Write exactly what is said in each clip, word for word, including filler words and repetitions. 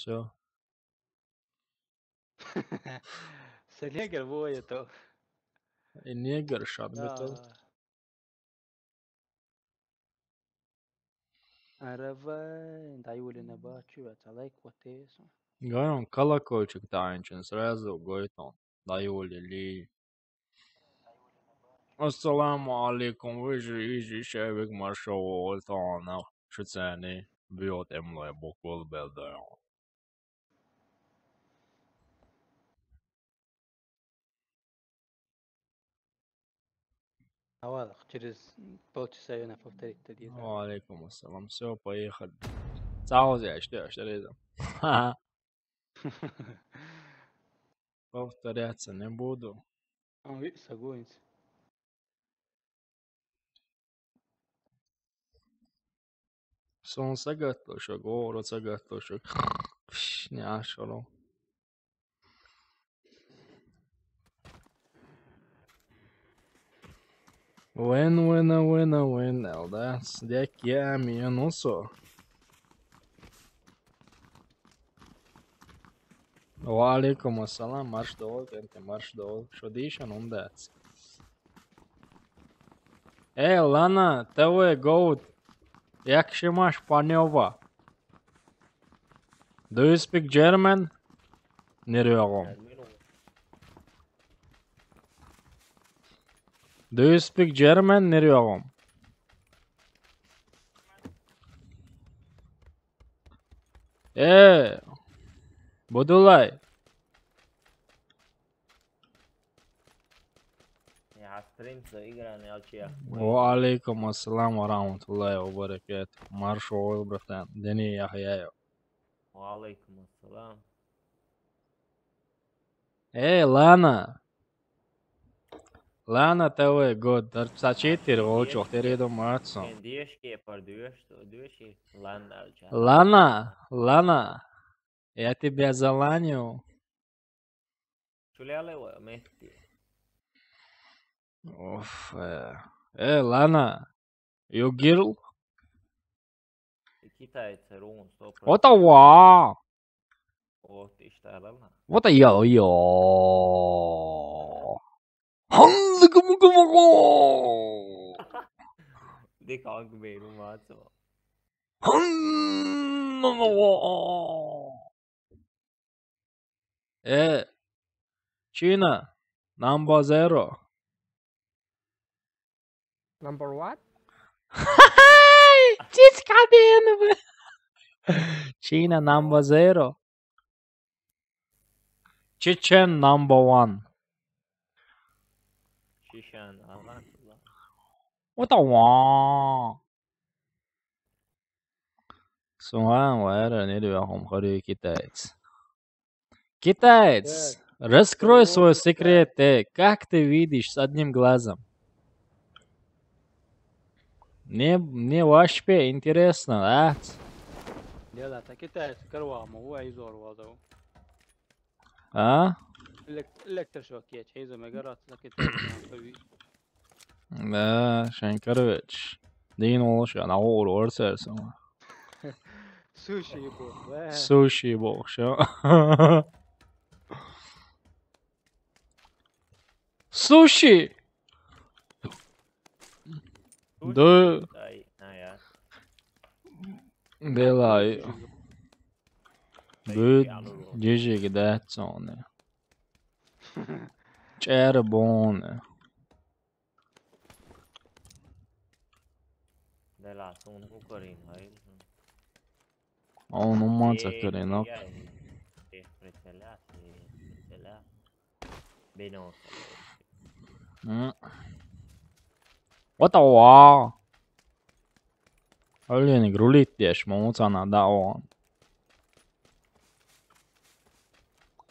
Всё. Се негр воє то. И негр шат готов. Аравай, да юлина бачу, это лайк вот это. Гайон колокольчик таинчен, сразу гойтон. Да юли ли. Ассаламу алейкум, вы же изи шевик маршо олтона. Шуцани, биот эмлой буквал белдайон. Авал, через полчаса её повторить-то где-то. Ва алейкум ассалам. Всё, поехали. Цаузия, что, что это? Повторяться не буду. А, ви-, согласен. Сон сагатошок, горо сагатошок. Пш, не ашоро. Вен, вен, вен, вен, элдас. Дек я ми нусо. Ва алейкум ассалам, марш дол, кенте марш дол. Шо дишан ундац. Э, Лана, Т В Goat. Як шимаш панёва? Do you speak German? Нерёгом. Do you speak German? Нерёгом. Э, Будулай. Я стрим за игра не алчия. Ва алейкум ассалам ва рахматуллахи ва баракатух. Маршо ойл, братан. Дени Яхяев. Ва алейкум ассалам. Э, Лана. Лана Т В год, дар пса четыре голчух, тере до мацо. Эн дешке пар дуэш, дуэши Лана алча. Лана, Лана. Я тебя заланю. Чуляле ва метти. Оф, э. Э, Лана. You girl? Китайцы рун, сто процентов. What a wa? Вот, иште, Лана. What a yo yo. Ханлыгымыгымыгы. Дек анг бейру мацо. Ханнанава. Э, Чина, number zero. Number what? Чичка бенова. Чина number zero. Чечен number one. Чечен, ага. What a wa? Суан вайра нервяхом хори китаец. Китаец, раскрой свой секрет, э, как ты видишь с одним глазом? Мне, мне вообще интересно, а? Дела, та китаец карвама, у айзор вазов. А? Электрошок я, чейзо мегарат, та китаец. Да, шен, короче. Дин олуш, я, на ору орцерсом. Суши бу, бе. Суши бу, шо. Суши! Да. Ай, а я. Делай. Бу дижиги дацоне. Чер боне. Дела, сун хукарин, хай. А он уман цакарин, а? Прицеля, прицеля. Бено. М. What a wa? Ален грулит деш, мамуцана да он.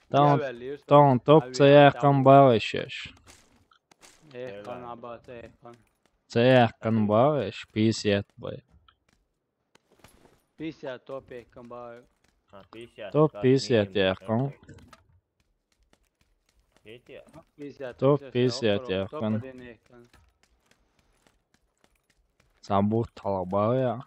Там, там топ цеяхкан барышеш. Эхкан аба цеяхкан. Цеяхкан барыш, пятьдесят бай. Пятьдесят топ эхкан барыш. А, пятьдесят, топ как пятьдесят минимум, яхкан. Видите? Пятьдесят, топ пятьдесят, пятьдесят топ, яхкан. Топ один эхкан. Сабут талабая.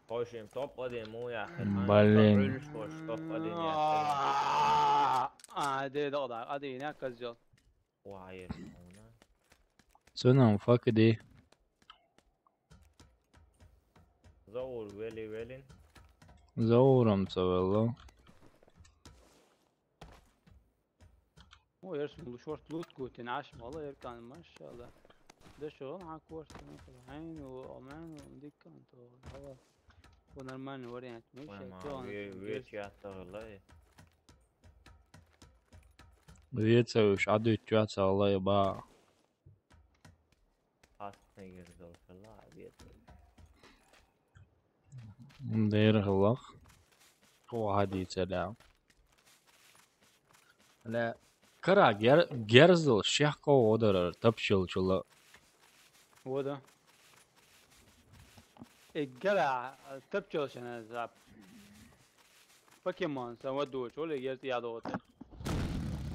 Хойшим топ один му яхир. Блин. Хойш топ один яхир. Аа, аа, дэ догда. Ади не казал. Вайер. Цунам факди. Заур вели велин. Заурам цавелло. О, ерс мулушварт лут гутин аш мала еркан, машалла. Да шо ма кварт, айн у аман у диккан то. Хава. По нормальный вариант. Мы Вай щас ма, делаем ве- здесь. Вечи аттагылай. Вецевиш адучуа цаллай ба. Хасны герзол шала, вечи. Дэр хылах. О, хади цалям. Ле, кара гер-, герзл шехко одорор тапчыл чула. Вода. Иггала тапчыл шана зап. Покемон, сан вадуч, оле герт ядоты.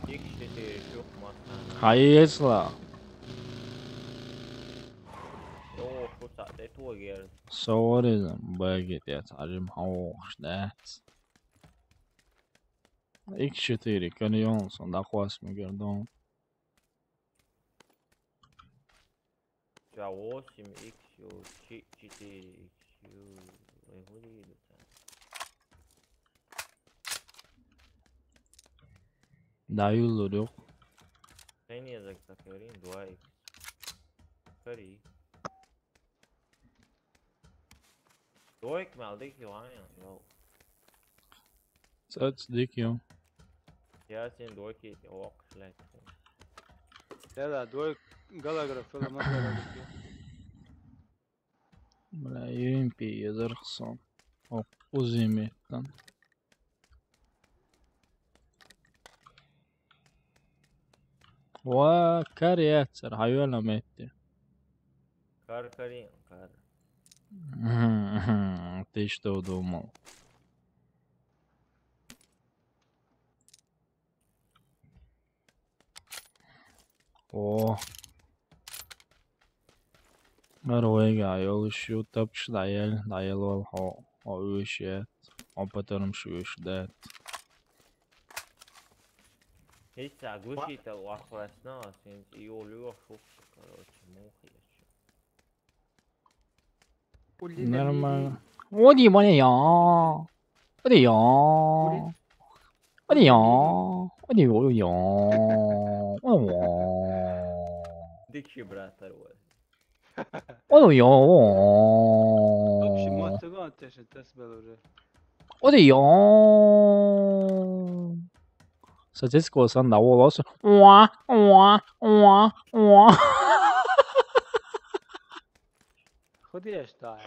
Икс четыре шух масна. Хайесла. О, шуца, де туа герз. Соризм, багет, я царим хаош, да. Икс четыре, каньон, сон да хвас мигердон. Ча восемь икс ю, чи- четыре икс ю. Ой, хули идут. Да юллур ёк. Хен язык закарин, два икс. Кари. Два икс малдык юан, йоу. Цац дик ё. Я сен два икс ок, блядь. Да, да, двой Галагра, что там Галагра. Бля, юнпи езерхсон. О, узиметтан. Ва, кар яцар, хайвана метти. Кар карин, кар. Ты что думал? О. Норвегия, ёл шу тапш даял, даял вал хо, о, уйшет. О, потом шу уйшет. Hiç sen глушитель вахвасна, сен и олюва шух, короче, мух ещё. Нормально. Оди моя. Оди я. Оди я. Оди я. Оди я. Дикши брат, второй. Оди я. Общий мотыгон тешен тес был уже. Оди я. Соответственно, сан да волос. Уа, уа, уа, уа. Ходи я что?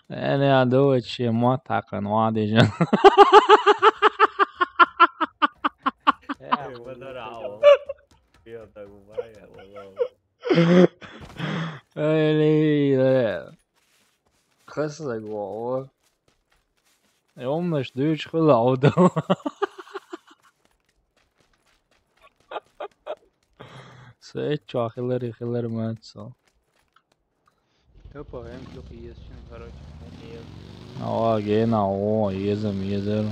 Эне адо че ма такан ва дежан. Эй, вот здорово. Я так убавил, валлахи. Эли, э. Хасла го. Э, он наш дыч хыла ода. Сэ чахилар, хилар мацо. Опа, М плюс есть, короче. Ава, гена, о, езем, езер.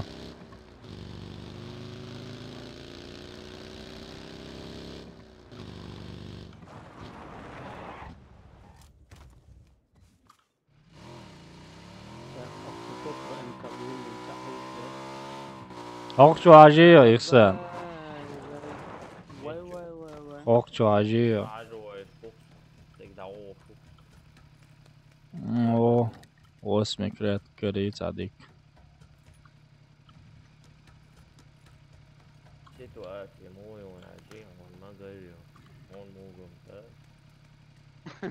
Охчу ажи ихсэн. Вай, вай, вай, вай. Охчу ажи. Ажу ой, шух. Тогда о, шух. О, осми крет кери цадик. Ситуация мой, он ажи, он магарю. Он мугум, да?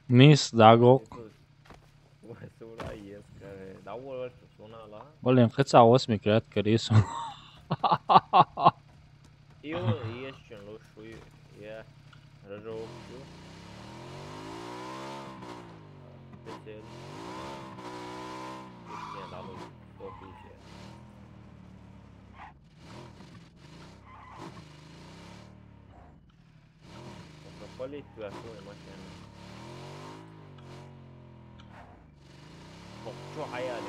Мисс Дагок. Сура ескаре. Да, вот, что сунала. Блин, хотя осми крет кери су. И он есть, что лучше, я разжёг всё. Хотел. Точнее, да, вот, что пиздец. Полить туда, что машина. Çok ayalı.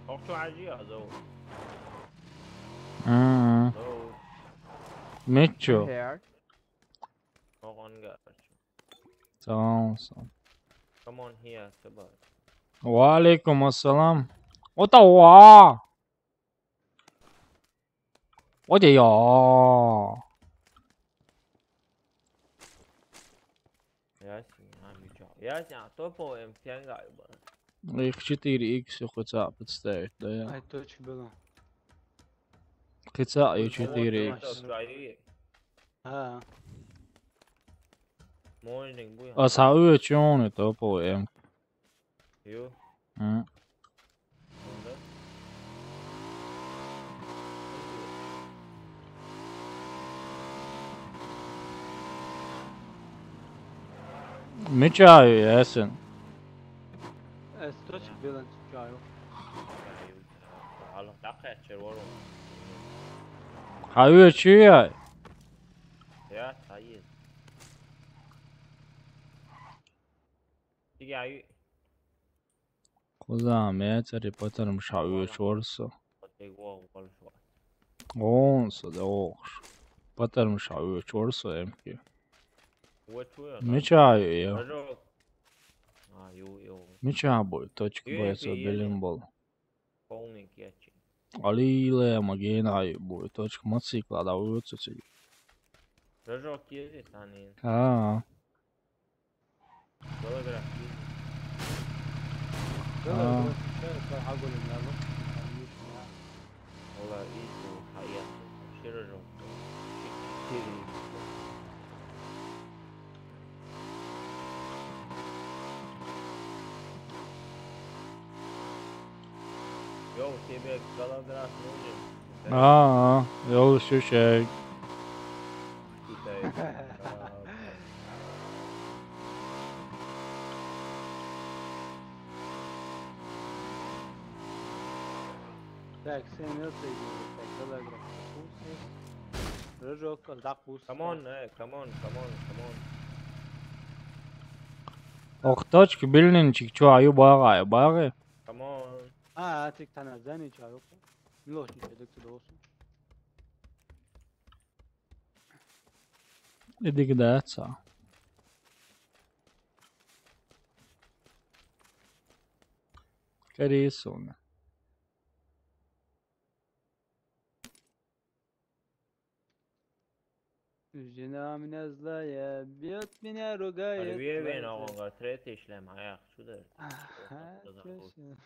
Okçu acı ya, zor. Hı. Zor. Mitchell. Here. Oğan gar. Tamam olsun. Come on here, Sabah. Wa alaikum assalam. Ota wa. Ota ya. Yasin, abi çok. Yasin, topo M T N galiba. Их четыре икс хотя представить, да я. Ай, точка была. Хотя и четыре икс. Ha. Morning bu ya. А сауэ чёрный топовый М. Yo. М. Bunda. Мечаю, ясен. Es точка была, чаю. Allah, dakika açar var o. Хавэ чуя. Ya, hayır. Sige, ayu. Куда метри потом шавэ чорсо. Потом его, он шел. Он со да ох. Потом шавэ чорсо эмки. Вот что я. Мечаю я. Рожок. А, ю, ю. Меча бой, точка Ю, бой ю, со ю, ю. Билимбол. Полный кетчи. Алиле магена ай бой, точка мотоцикла да уются. Рожок есть, они. А, Голограф есть. Böyle Aa. Biraz şey, şey, ha, golüm ya, bak. Ola, iyi bu hayat. Aşırı rojok. Çekil. Yo, тебе голограф нужен? а, а, я лучше чай. Китай. Так, sen ne söylüyorsun? Так, голограф. Рожок, да, пусть. Come on, eh, come on, come on, come on. Ох, точка билинчик, чё, аю багай, багай. Come on. Ha, artık tanazdan hiç yok. Loş bir şey döktü de olsun. Иди куда отца. Скорее, Соня. Жена меня злая, бьет меня, ругает. Hadi bir evin Böyle ağonga, tret işlem, ayak, şudur. Ага, точно.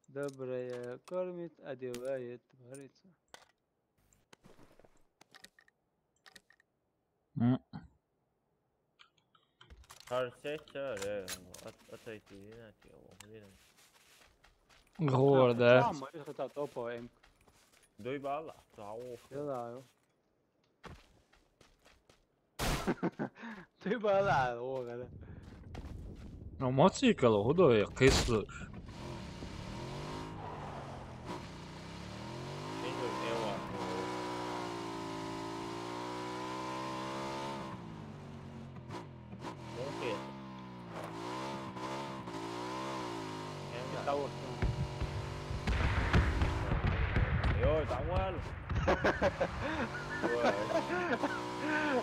Добрая кормит, одевает, творится. М, Karset var ya. At, at ayıp yine atıyor. Oğlum, yine. Гордо. Tamam, это топовый. Duy bağla. Sağ ol. Делаю. Ты была, о, когда. Ну, мотоцикл, худой, кислый. Şimdi ev var. Okey. Для того, что Yo, tamam.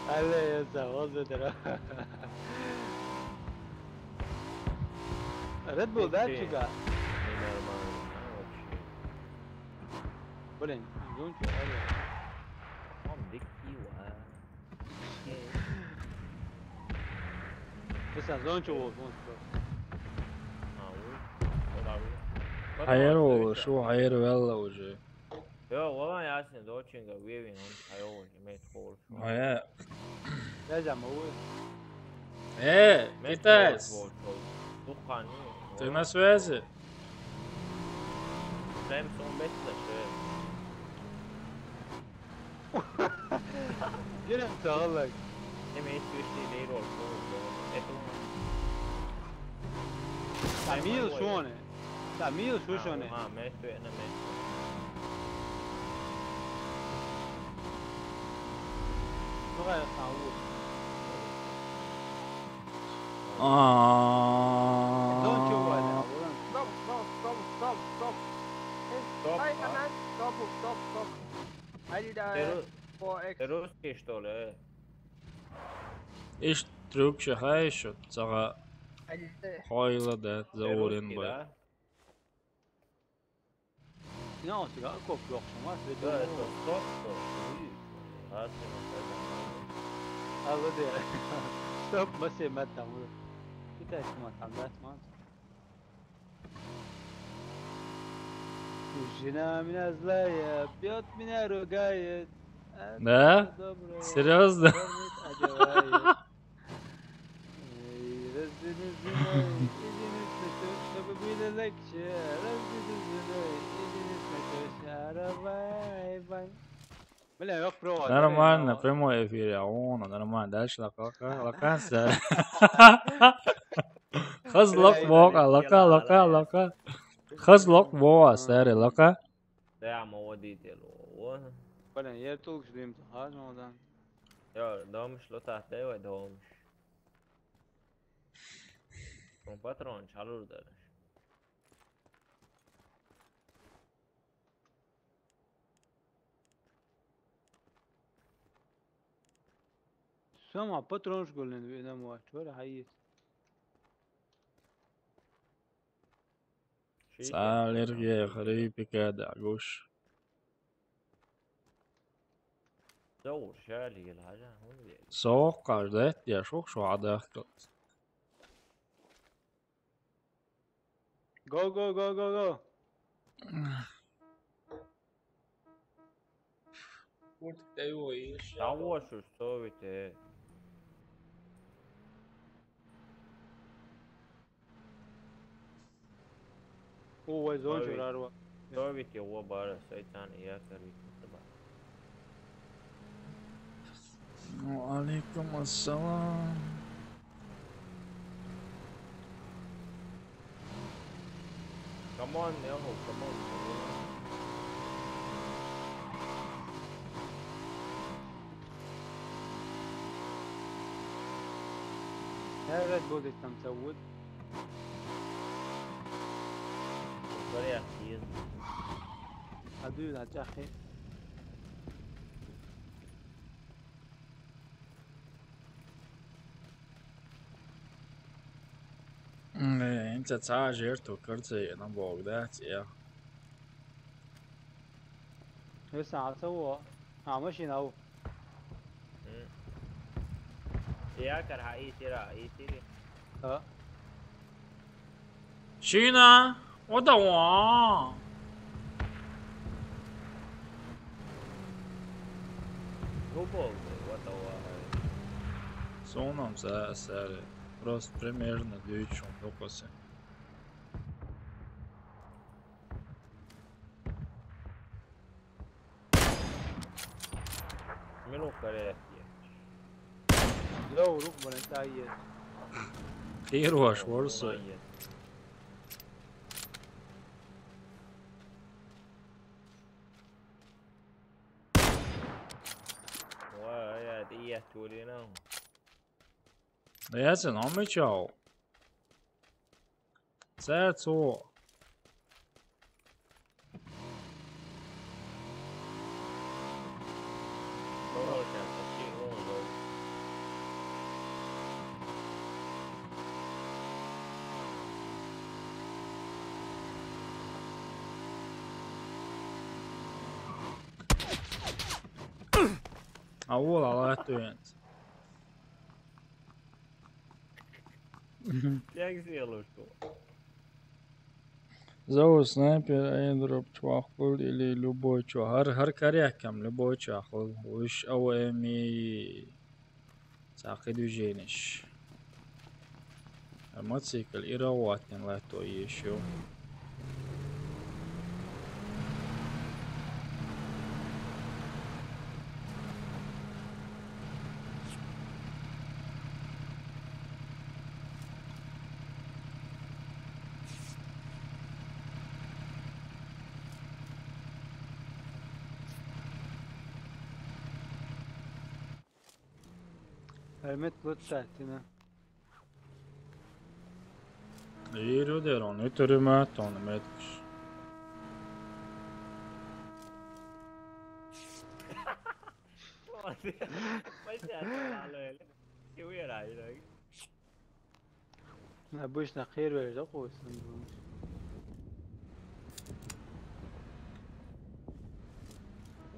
Allez, ça va, c'est drôle. Red Bull, да, Окей. Чига? Ненормально, а, вообще. Блин, зончик, алло. Там дикий, а. Mesela zone çoğu olsun. А, вы? Olabilir. Hayır oldu, şu hayır valla уже. Yo, olan Yasin, Zochinga, Vivian, on, I always made calls. А я. Geleceğim, o. Э, Made Китаец, calls, calls. Духани. Ты на связи? Прям сон бетла, şey. Gene sağlık. Hem eski işte değil olsun. Eto. Tamil şone. Tamil şu şone. Ha, me tu, ne me. Çok ayaktan vur. Aa. Ты ру-, ты русский, что ли, э? Иш трюк шахай шо, цага хойла да, заурен бай. Ты русский, да? Ина он сига коп лохшама, сига. Да, это стоп, стоп. Ага, стоп. Алло, да. Стоп, масе мат там. Питай сма там, да, сма. Жена меня злая, бьёт меня, ругает. Да? Серьёзно? Кормит, одевает. Эй, разве не знаю, единственное, чтобы было легче, разве не знаю, единственное, что шаровая вань. Бля, ёх, провод. Нормально, прямой эфир, я, он, нормально. Дальше лака, лака, лака, сэр. Хаз лак вока, лака, лака, лака. Хаз лак вока, сэр, лака. Да, ма водитель, о. Блин, я только что им хаз, ну да. Я, домыш ло тахте, вай, домыш. Son patron çalır derler. Сама патронш гулен венам ва чор хайис. Салерге хрипика да гуш. Заур шали гел хажа, хун гел. Соох каждет я шух шу адах кылс. Go, go, go, go, go. Куртик да его еш. Того, что, что вы те. О, вай зон чурарва. Что вы те, о, бара, сайтан, я, короче, собак. Ва алейкум ассалам. Come on, yo, come on. Her Red Bull istem sewud. Korea, yes. Hadi, hadi, akhi. М, э, инца цааш эрту кырцы, но Бог дац, я. Э, саца во. А, машина во. М. Я карха итира, итири. А? Шина, о да ва. Футбол, о да ва. Сонам са, сари. Просто примерно две чун докосы. Мило каре. Ло, рук бане тае. Хируаш ворсо. Ва, я, я турина. Да я се номичал. Сэр, цо. А, о, ла, ла, тюенц. Як сделал, что? Зовут снайпер, airdrop чувахул или любой чувах. Хар, хар карякам, любой чувахул. Уж ау эми сакы движениш. Мотоцикл и раватен лето ещё. Hürmet bu saatine. Yürü der onu, yürüme, onu metmiş. Mas é, tá lá, ele. Eu ia lá, ele. Обычно хер бере жок кой сен.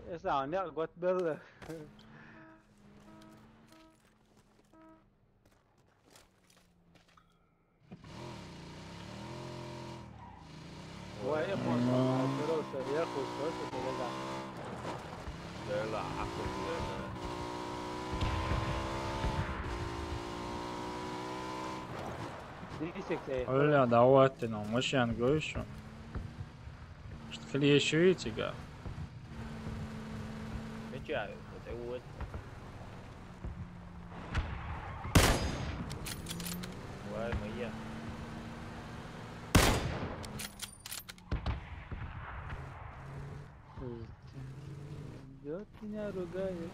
Эса аны гот беле. Ой, я понял. Здорово, я слушаю, что ты, да. Güzel, akıl güzel. Neyse ki. Öyle davet ettin olmuş yani görüşüm. İşte kılıya şu içiga. Mecai, вот это вот. Vay, моя. Идёт меня ругает.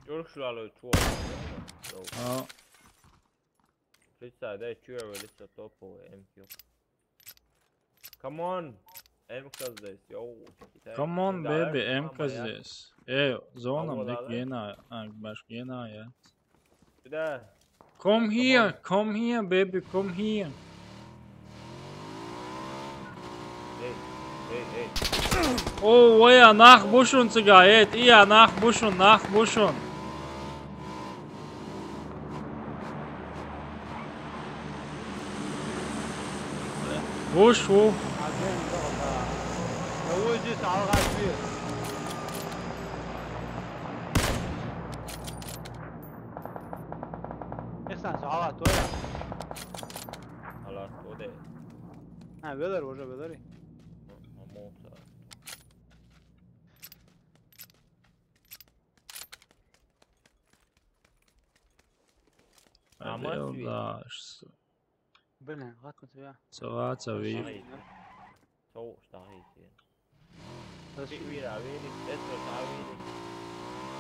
Görüş şu alo, çoğu. Ha. Представляю, чё я вылез, топовый M Q. Come on, M K здесь, йоу. Come on, baby, M K здесь. Эй, зона, блядь, гена, а, баш гена, я. Сюда. Come here, come here, baby, come here. Эй, эй, эй. О, ой, а нах бушун цыга, эй, и а нах бушун, нах бушун. Буш, у. Ой, здесь алгаш бир. Эхсан, су ала тоя. Ала тоде. Ha, veler, уже veler. Ama olsa. Ama Ama suyu. Da, şu Bilmem, kaç mı ya? Sığa çavi. Soğuk daha iyi. Nasıl? Bir, bir abi, bir, bir abi.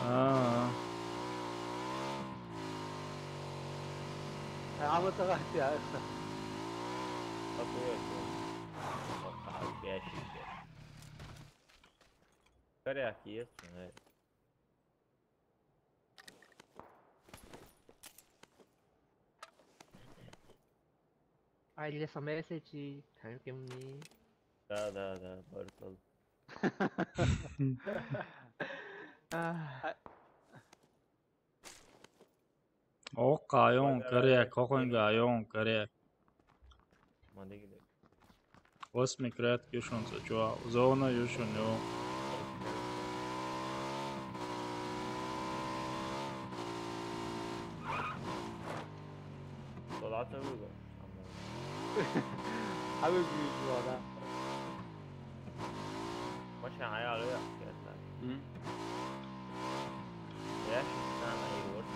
Aa. Ha, ama sığa ya. Kapıyı açıyorum. Bak, daha bir şey. Kare akiye, evet. Ai, ele só merece te tranquilo. Da, da, da, barkal. Ah. О, кайон, коряк, кокон гайон, коряк. Мадегиле. Восьми крат юшунца, чуа, зона юшун, ё. Солата выгон. Abi büyük bu adam. Maçın hayali yok gerçekten. Hı? Yaş insan ayı vursun.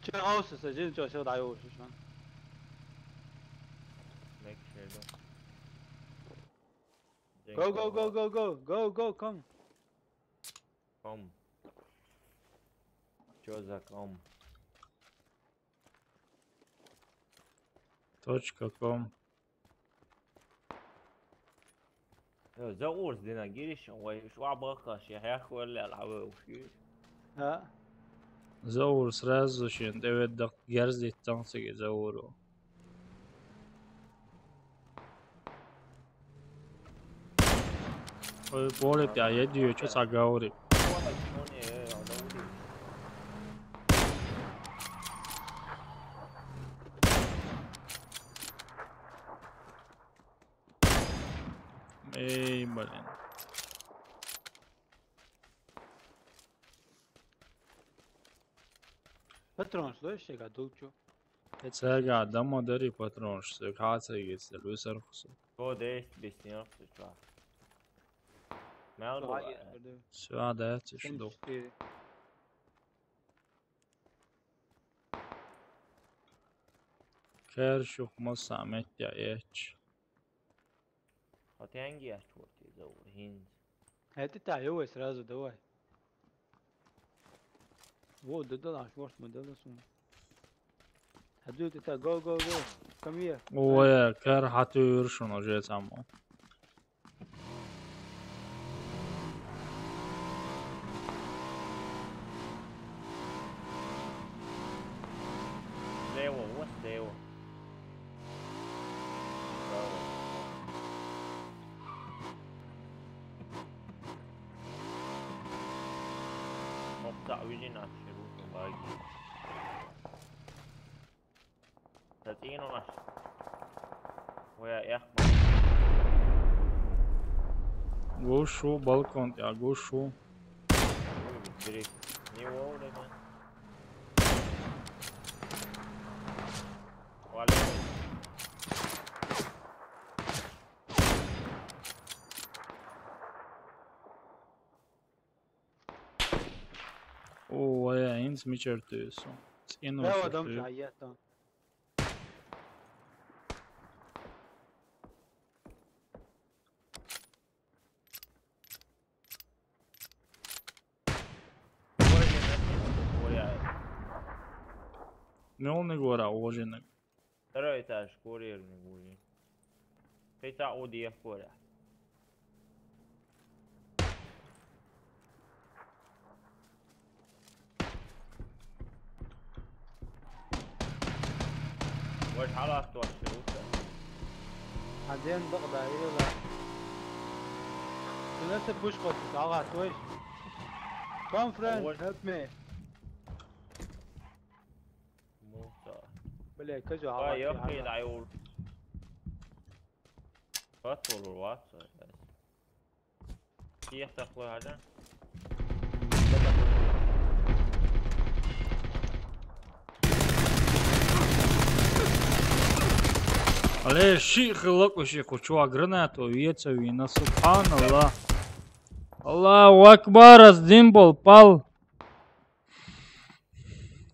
Çık olsun sen, canım çok şey daha yoğursun şu an. Go, go, go, go, go, go, go, come. Ком. Чё за ком? Точка ком. Э, за уж дина гириш, ой, шва баха, ши хях валла, алхава уши. А? Заур сразу шин, дэвэд дак герз диттан сиги Зауру. Ой, поле пя, я дию, чё са Гаури? Эй, блин. Патрон, слышишь, я гадулчу. Цега, да модери патрон, что каца есть, Луисар Хусу. Код есть, без него, что? Мел Ага, было, есть, э. Пойду. Всё, да, ты что? Семьдесят четыре. Кэр шухму самет я эч. А ты анги я чёрт из-за ургинз. Это та, его сразу давай. Во, да, да, да, шорт мы, да, да, сум. Хьадуьйта, go, go, go. Come here. Ой, кар хьатуьйр шуна уже цаммо. Слева, вот слева. Браво. Опта, уйди на широкую баги. Татино наш. Оя, ях. Гушу, балкон, я гушу. Бери. Не вовремя. Валя. О, я инс мичертуьсу. Цину Лево дам шутуьсу. Жаятон. Мелни гора ожинек. Второй этаж, курьерный будет. Ты та удия куря. Вот халат то что. Хьаден дакъа даира. Шуна ца пуш къоти, тагъа тойш. Come, friend, Ой. Help me. Муса. Бля, кажу, Ва, хьала я чи хил хьала. Айур. Фатур ватса. Ких тахлы хажа. Але ши хылок уши хучуа гранату веца вина, субханаллах. Аллаху акбар, аз димбол пал.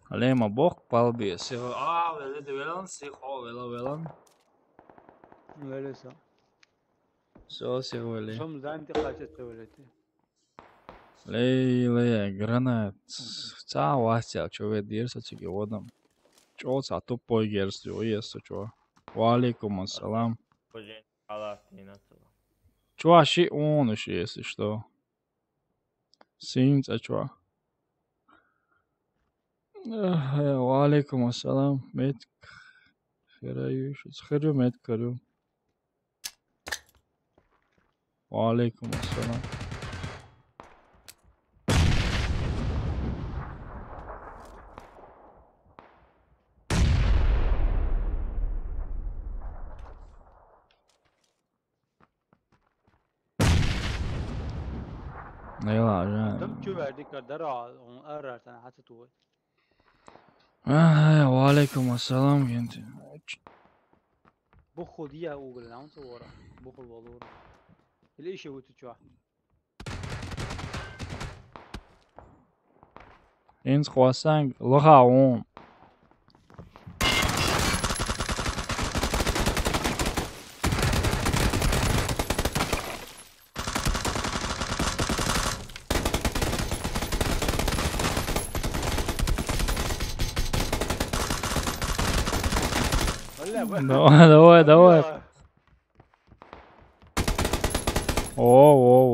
Алема бок пал бия. Сиго, а, веледи велан, сиго вела велан. Велеса. Всё, сиго вели. Шом занти къача ца велети. Лей, лей, гранат. Ца васял, чё ве дирса циги водам. Чё ца тупой герсли, ой, если чё. Ва алейкум ассалам. Пожен халат не на цела. Чё, ши он уши, если что. Синца чё. Эх, э, ва алейкум ассалам. Мет хераю, шо херю, мет карю. Ва алейкум ассалам. Не ла, жан. Дам чу верди кардара, он арар тана хата ту. Ай, ва алейкум ассалам, генти. Бу худия угла, он цо вара. Бу хул валур. Или иши вуту чуа. Инс хуасанг, лоха он. Давай, давай, давай. О, о,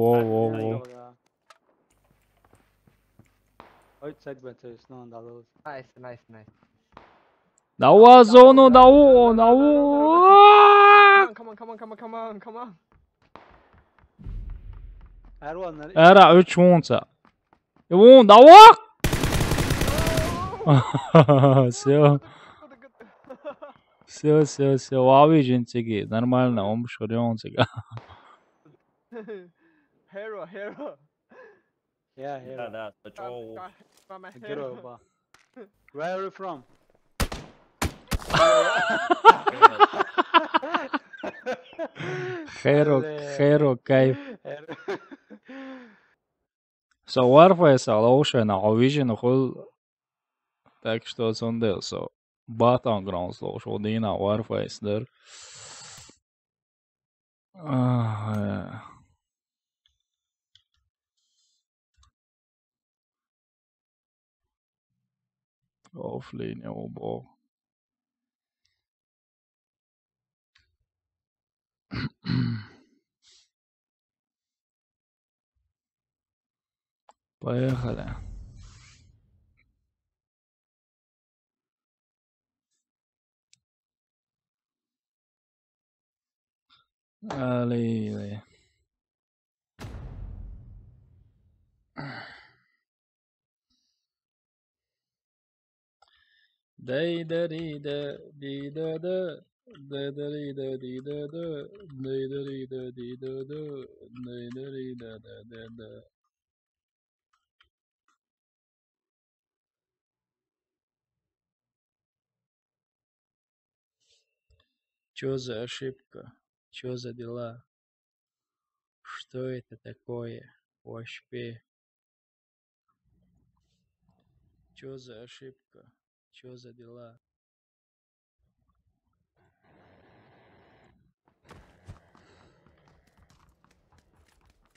о, о, о. Ой, цек бен цес, но, да, да. Nice, nice, nice. Давай зону, давай, давай. Come on, come on, come on, come on, come on, come on. Erwan, Era üç onca. E, on, давай. Все. Все, все, все. Ва вижен циги. Нормально, он шорён цига. Hero, hero. Yeah, Да, yeah. Да, то чё? Герой, ба. Where are you from? Херо, херо, кайф. So, Warface а лоушена, а Vision хул. Так что, сондел, so. Battlegrounds лоуш, о, дина Warface дер. Ах, э. Офлейн, о, бо. Поехали. Аллилуйя. Дай-да-ри-да, ди-да-да, дай-да-ри-да, ди-да-да, дай-да-ри-да, ди-да-да, дай-да-ри-да, да-да-да. Чё за ошибка? Чё за дела? Что это такое? Вообще. Чё за ошибка? Чё за дела?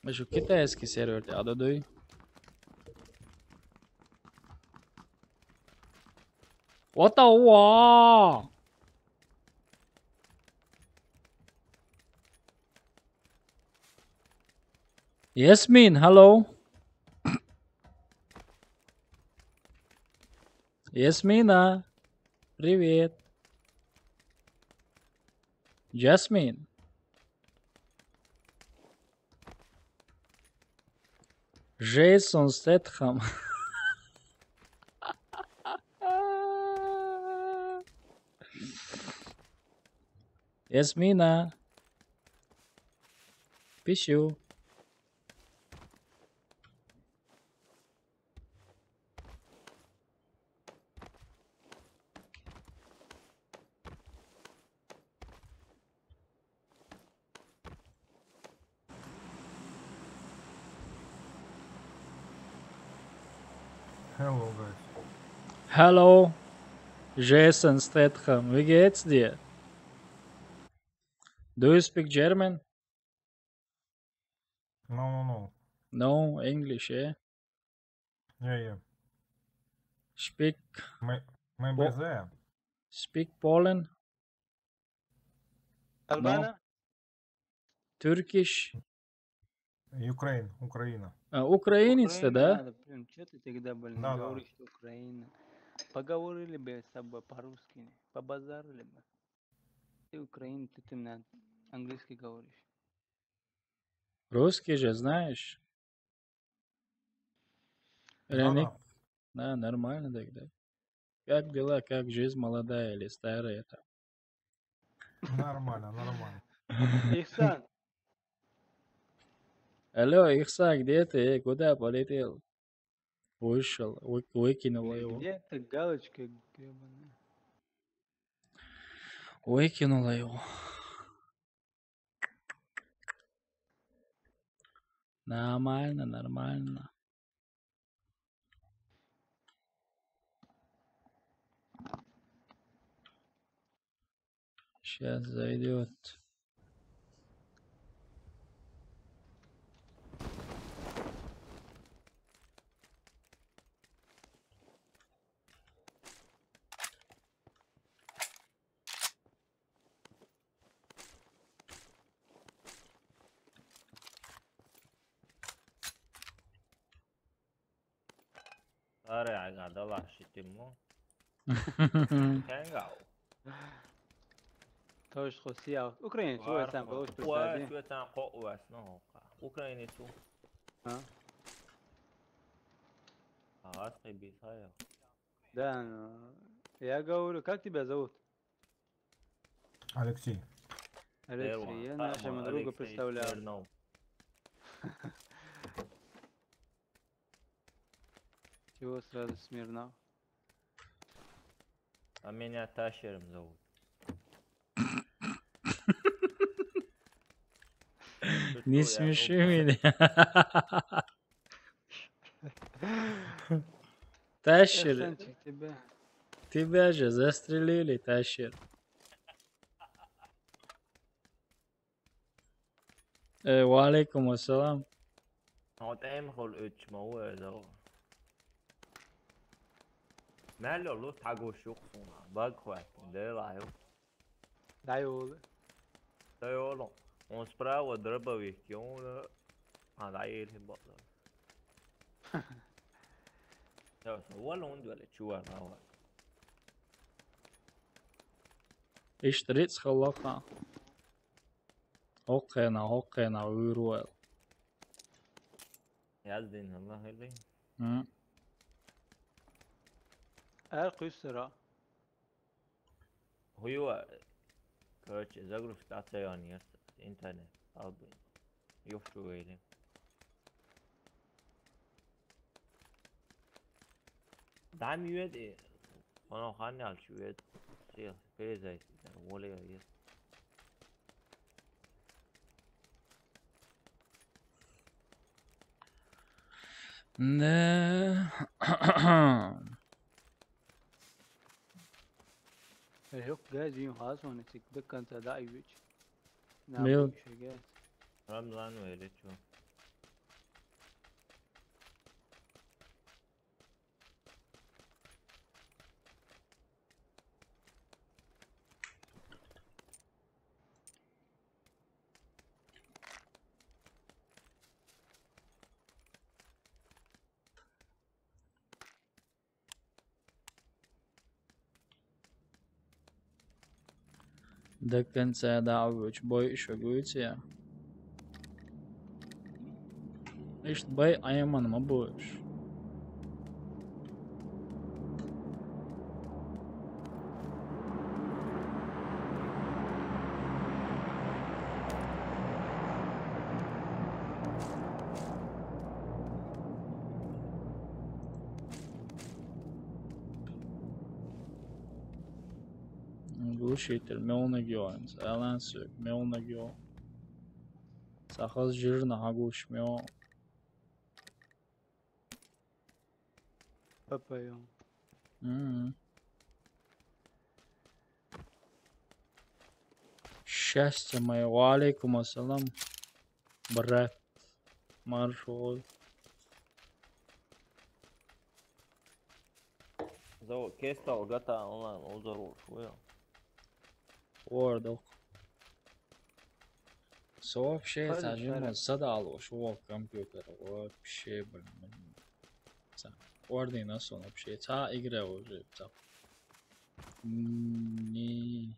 Ещё китайский сервер, а додой. What the wa? Ясмин, hello. Ясмина, привет. Jasmine. Джейсон Стэтхэм. Ясмина. Пищу. Hello, guys. Hello, Jason Statham. Wie geht's dir? Do you speak German? No, no, no. No English, yeah? Yeah, yeah. Speak. May- Maybe Po- there. Speak Poland. Албана? Turkish. Ukraine, Украина. А, украинец ты, да? Надо, блин, чё ты тогда, блин, да, да, говоришь, что Украина? Поговорили бы с тобой по-русски, побазарили бы. Ты украинец, ты, ты на английский говоришь. Русский же знаешь? Да, Реник? Да. Да, нормально тогда. Как дела, как жизнь, молодая или старая там? Нормально, нормально. Ихсан. Алло, Ихсан, где ты? Э, куда полетел? Вышел, вы- выкинула его. Где эта галочка гребаная? Выкинула его. Нормально, нормально. Сейчас зайдет. Ара, ага, да ла, шитимо. Кенгал. Тож хосия. Украинец, уэ сам получше представь. Уэ сам ко уэ сно. Украинец у. А? А, ты бисая. Да, ну, я говорю, как тебя зовут? Алексей. Алексей, я нашему другу представлял. Чего сразу Смирнов? А меня Тащером зовут. Не смеши меня. Тащер. Тебя же застрелили, Тащер. Э, ва алейкум ассалам. Ха, тем хол өч ма уэ зо. Мэлло лу таго шук суна, баг хват, дэ лайо. Дай олы. Дай олы. Он справа дробовик, он, а, дай ели бала. Исчи рицӀ хилла-кх. ХӀокхуьнах, хӀокхуьнах вуьйр ву аьлла. Яздина хилла хилий? М. Ара кхуьссура. ХӀу ю, короче, загрузка ца йоагӀна яц интернет, албан. Юхачу вайли. ДӀа ма йода, хӀана хан аьлча йода. Сел, пейзай, воле йода. Не. Эй, хӀокху газ юн хьа суна цига дакканца дӀа а йоьдуш. Мел? Наб ши газ. Рамзан вай лечу. Дакканца дӀа а воьдуш, бойуш ву гуйцу я? Иштта байа Ӏеман ма бу уьш. Глушитель мелнаг йо, аьлла соьга, мелнаг йо. Цхьа хаза жирна хьагуш мел. Папайо. Мгм. Счастье моё. Ва алейкум ассалам, брат. Маршал. Зо, кестал гата онлайн узару шуя. Ордук. Со вообще хаза цхьа жимма сара садалуш ву компьютер. Вообще, блин. Ца, ордина сон вообще. Цхьа игра уже. Ца. М, не.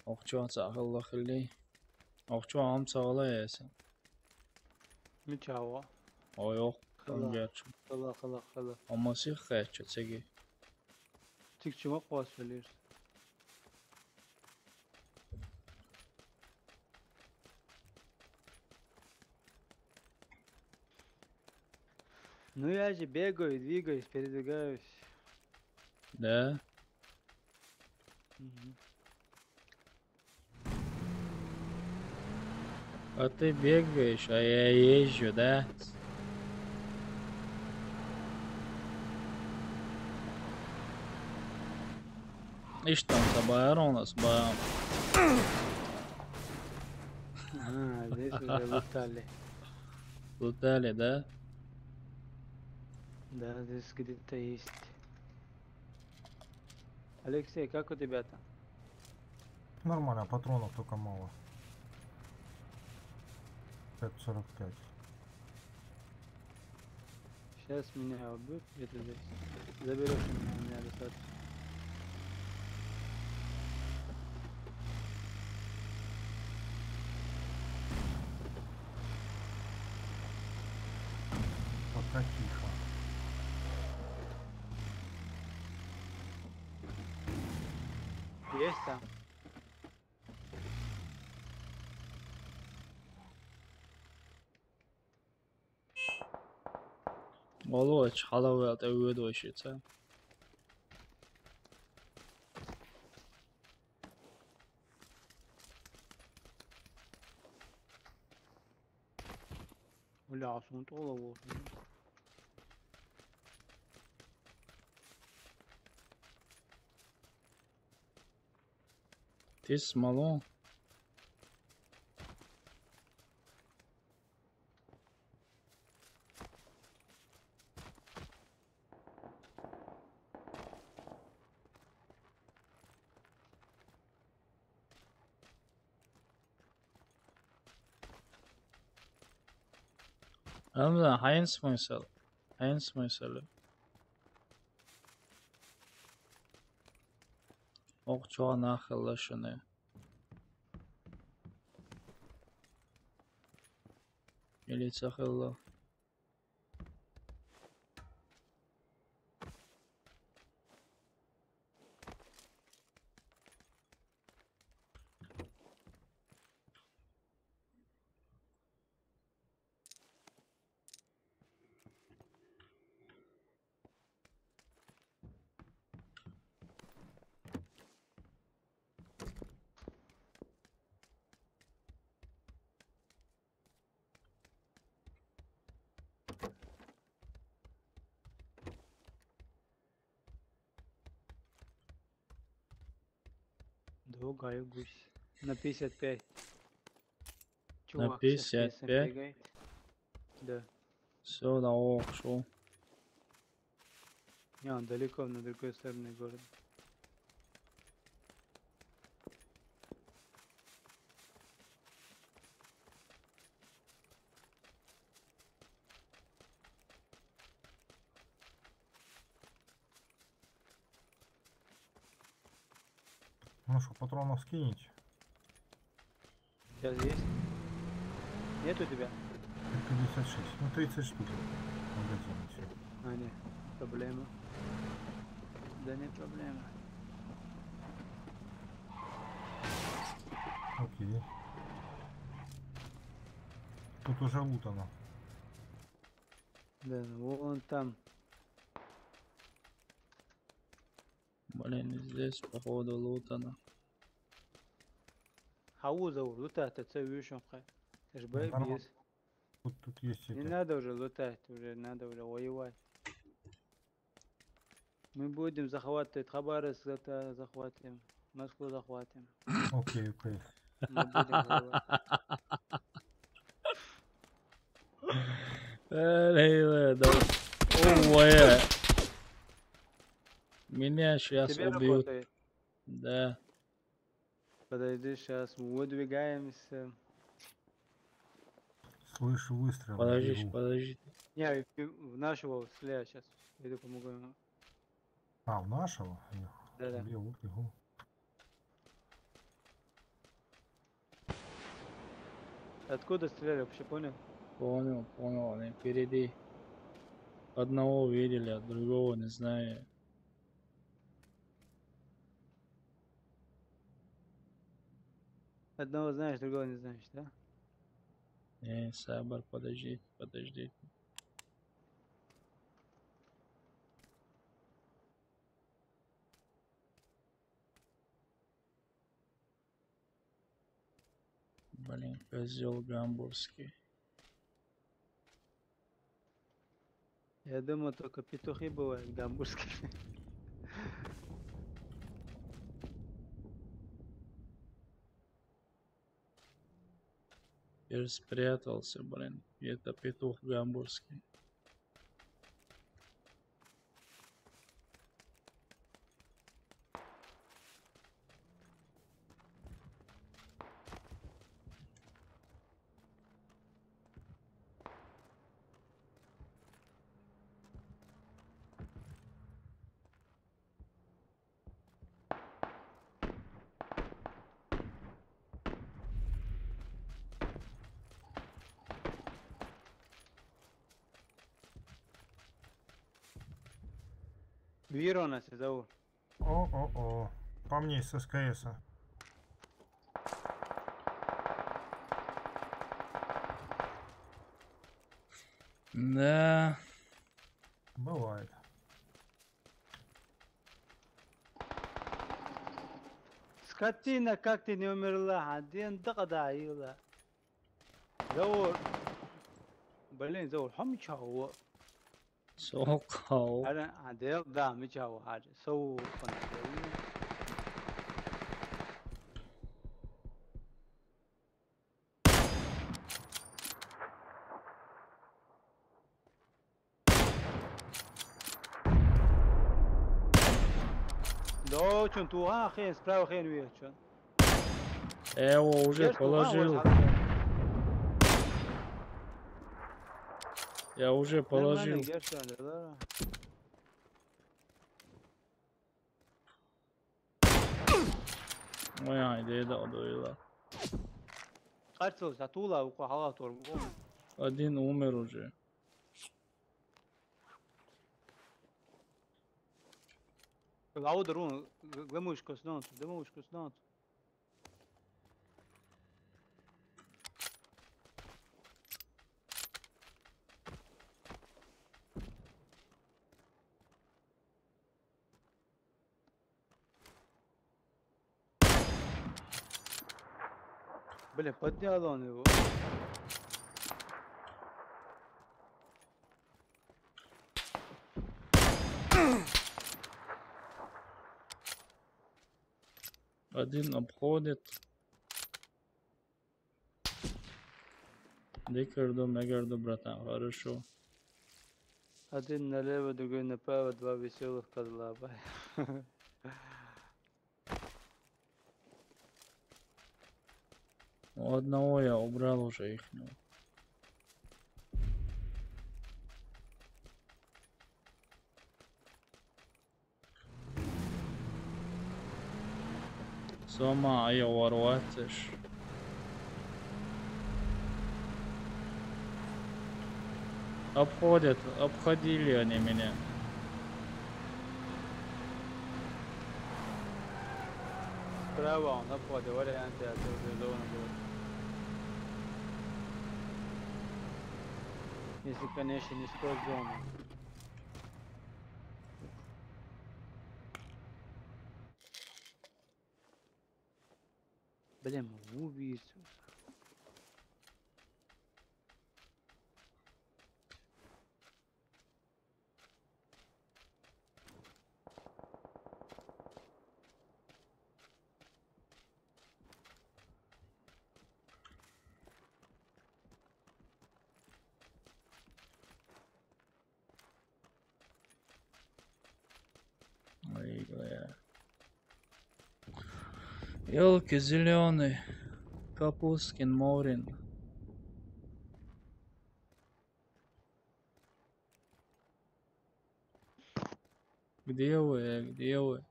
Охчо ца хилла хилли. Охчо ам ца гӀала эса. Мичава? Ой, ох, хила, конча. Хила, хила, хила. Амма сих хечча цеги. Цигчу ма кхоссалира. Ну, я же бегаю, двигаюсь, передвигаюсь. Да? Мгм. А ты бегаешь, а я езжу, да? Ишта там собака у нас, ба. А, здесь уже лутали. Лутали, да? Да, здесь где-то есть. Алексей, как у тебя там? Нормально, патронов только мало. Пять сорок пять. Сейчас меня убьют где-то здесь. Заберешь у меня, у меня достаточно. Пока тихо. Есть там. Олу, хьалавел тӀе воьду вай шица. Уля, а сунтӀа ола вохуьйту. Тис малу? Амма хьайн смысл? Хьайн смысл? Ох, чё она хылла шыны. Милиция хылла. Другая гусь. На пятьдесят пять. На Чувак с F P S пятьдесят пять? Бегает. Да. Всё, да, ох, шёл. Не, он далеко, на другой стороне города. Ну что, патронов скинете? Сейчас есть. Нет у тебя? Пятьдесят шесть. Ну, тридцать штук. В магазине всё. А, нет. Проблема. Да нет проблемы. Окей. Тут уже лутано. Да, вон там. Блин, здесь, походу, лутано. Хаву, Заур, лутать-то целую шумха. Эш бы. Нормально. Без. Вот тут есть. Не это. Надо уже лутать, уже надо уже воевать. Мы будем захватывать Хабаровск, зато захватим. Москву захватим. Окей, окей. Мы будем воевать. Э, Лейла, да. Ой. Меня сейчас убьют. Тебе работает. Да. Подожди, сейчас выдвигаемся. Слышу выстрел. Подожди, бегу. Подожди. Не, в, в нашего стреляю сейчас. Иду помогу ему. А, в нашего? Их. Да, да. Бегу, бегу. Откуда стреляли, вообще понял? Понял, понял, они впереди. Одного видели, а другого не знаю. Одного знаешь, другого не знаешь, да? Э, сабар, подожди, подожди. Блин, козёл гамбургский. Я думаю, только петухи бывают гамбургские. Я же спрятался, блин. Это петух гамбургский. Вижу нас, Заур. О-о-о. По мне с СКС-а. Да. Бывает. Скотина, как ты не умерла, а? Ден дагда ила. Заур. Блин, Заур, хам чао. Сокол. Ара, а, дел, да, ми чао, а, со, Да, чё, туа хен, справа хен ве, чё. Я его уже положил. Я уже положил. Нормально, я всё, да. Ой, ай, деда, одоила. Къарцо, сатула, уко халатор. Один умер уже. Лаудерун, глемуш коснонт, глемуш коснонт. Бля, поднял он его. Один обходит. Декарду, мегарду, братан, хорошо. Один налево, другой направо, два веселых козла, бай. У одного я убрал уже ихнего. Сома, а я ворватыш. Обходят, обходили они меня. Справа он обходит, варианты, а то уже зона будет. Если, конечно, не сквозь зону. Блин, убийство. Ой, бля. Ёлки зеленые, Капускин, Морин. Где вы, где вы?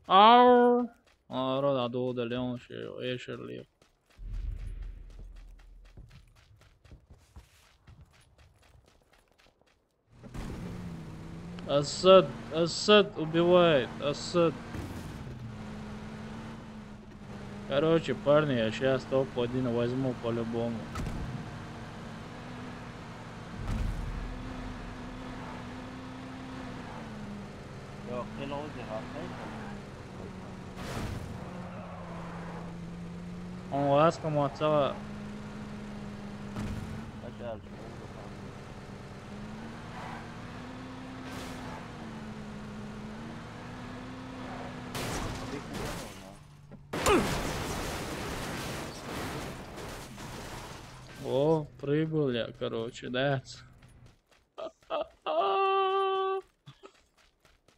Ау! Ара да до да леон ше эшер ли. Асад, Асад убивает, Асад. Короче, парни, я сейчас топ один возьму по-любому. Он вас кому отцала. О, прибыл я, короче, да.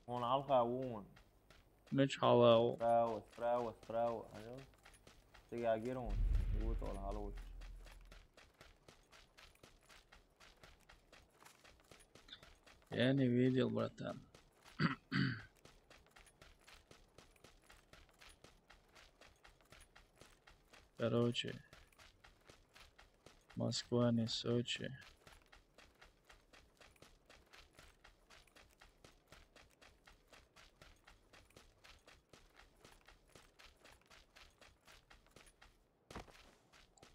Он алга вон. Меч халау. Справа, справа, справа. Алло. Ты реагировал. Вот он, алло. Я не видел, братан. Короче, Москва, не Сочи.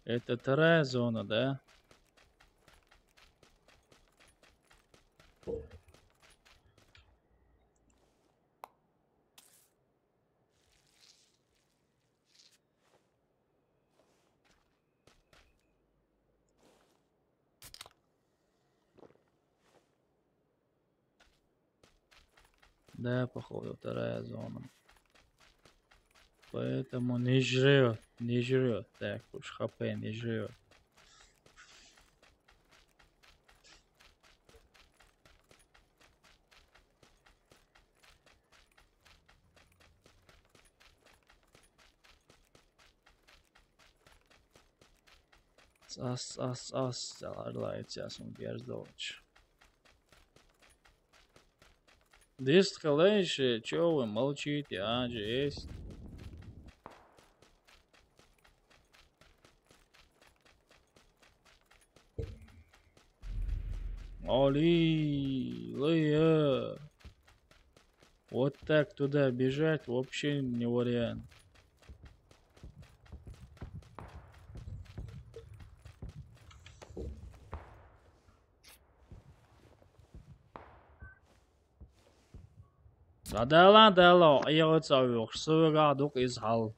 Это вторая зона, да? Да, походу, вторая зона. Поэтому не жрет, не жрет. Так уж, ХП не жрет. Ас, ас, ас, заларлайцяс он бярздовч. Дистхалайше, чё вы молчите, а, есть? Али, лыя. Вот так туда бежать вообще не вариант. Задала, дала, айгъа цавух, сывыгъа дук из хал.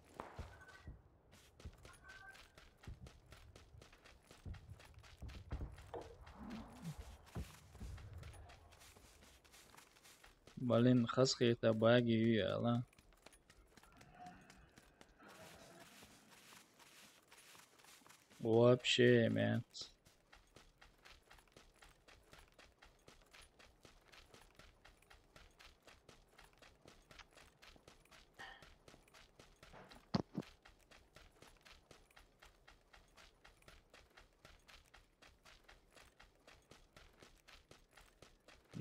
Блин, хас хета баги юяла. Вообще, мент.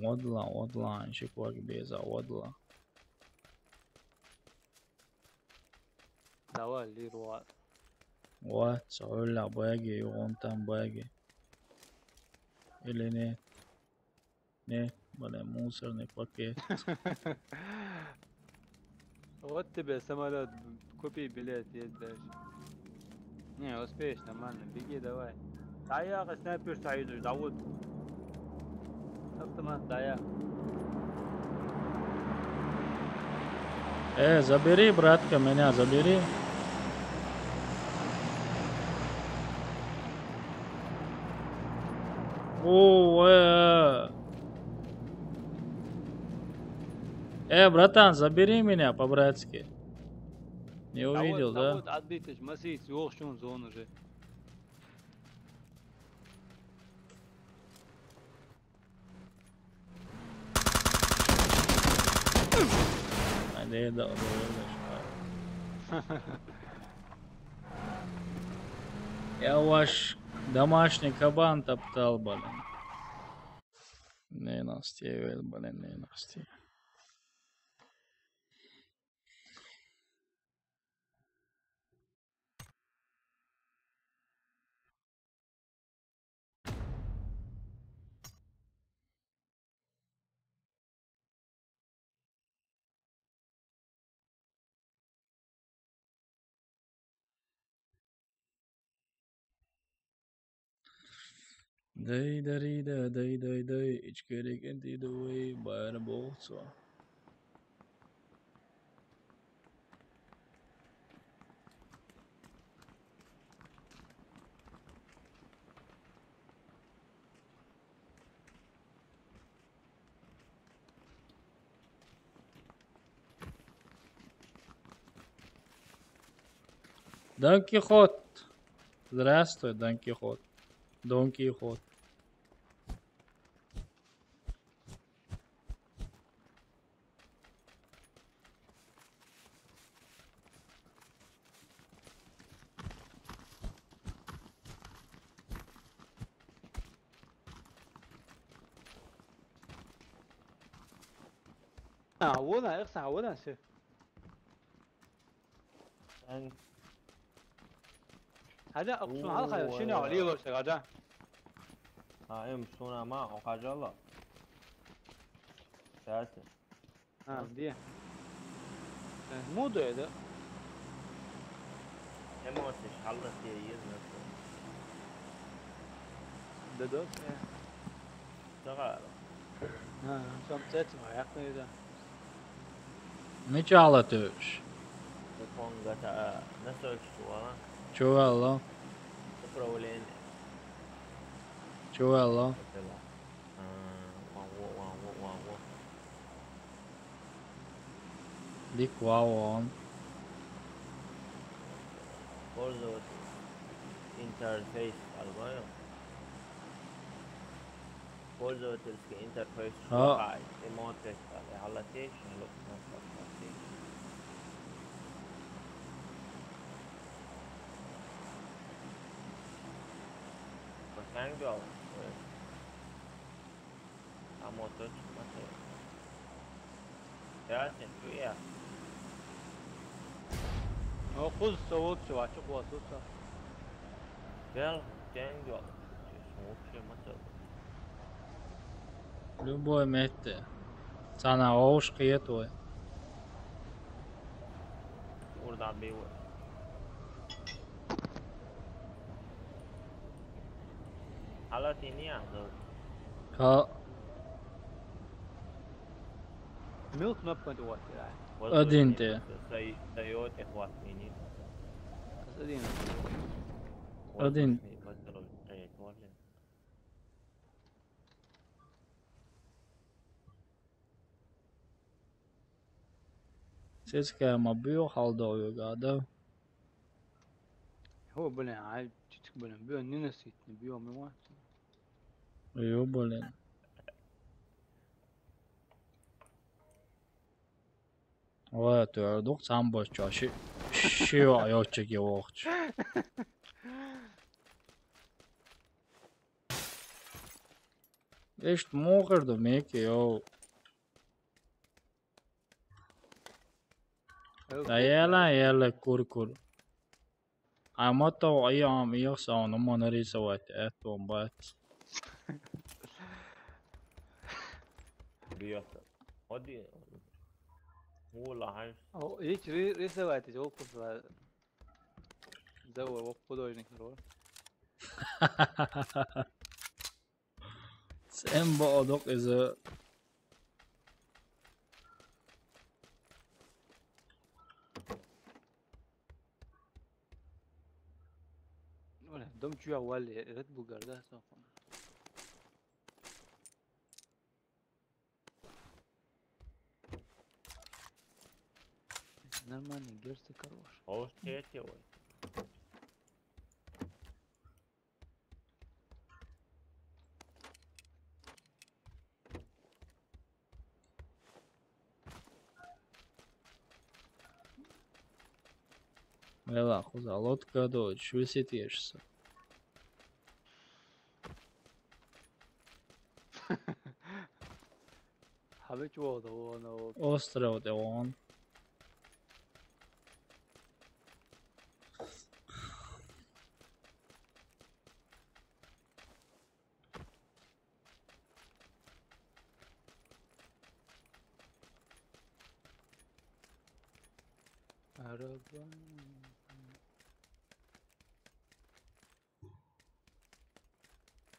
Одла, одла, шиквак беза, одла. Давай, лир ва. Ва, цаула баги, югъунтан баги. Или нет? Нет, блин, мусорный пакет. Вот тебе самолёт, купи билет, есть дальше. Не, успеешь, нормально, беги, давай. Даяк, снайпер стоит, Давуд. Автомат, даяк. Э, забери, братка, меня забери. О, э, э. Э, братан, забери меня по-братски. Не увидел, да? Отбитый, смотри, сверху он зон уже. Ай, да, да, да, да. Я ваш домашний кабан топтал, блин. Не насти, блин, не насти. Дай, дари, да, дай, дай, дай, ичкерек энди дуэй, байра болцо. Дон Кихот. Здравствуй, Дон Кихот. Дон Кихот. А, вот, а, их са, вот, а, всё. Эн. Хада, аксун, хал, хал, шини, али, ло, ши, хада. А, эм, суна, ма, о, хажала. Сейчас. А, где? Э, муду это. Эмоциш, халлас, я, я знаю. Да, да, э. Сагара. А, сам цец, ма, як не да. Мичала тюш. Телефон гата, настройки чувала. Чувала. Управление. Чувала. Отела. А, вау, вау, вау, вау, вау. Дик вау он. Пользователь интерфейс албайо. Пользовательский интерфейс. А. Шухай, эмотек, али, халатеш, али, халатеш. Angel. Amo to chumate. Gracias, tuya. No, kuz savuk çava, çok var, sus. Gel, Angel. Soğuk şey masa. Любое место. Sana oğuş kıyet oy. Orada bir var. Hala seni yazdı. Ka Milk knappen du was det där. Один ты. Даёт их вас мини. Kas det är en? Один. Sitskää ma bio haldo jugada. Jo, blin, aj, tičk blin, bio ni nasitni, bio mi vat. Ju, blin. Oj, tu jau duk samboščo, ši, ši jau čeki vohč. Ešt muhar du miki jau. Da jēlä, jēlä, kur, kur. Ai, ma to ajam, jau saun, man arī savai tēton, bet. Bio. Odi. Mulla han. O, hiç ri-, riseväti jokus vai. Zauva voppu doinik rol. Sen ba odok izö. Öyle, dom çuya vali, Red Bull garda sokon. Нормальный герсты хорош. Hoş tete oy. Vela, kuzā, lotka do, švisi tieši. Habichuodo, no. Ostrov te on. Araba.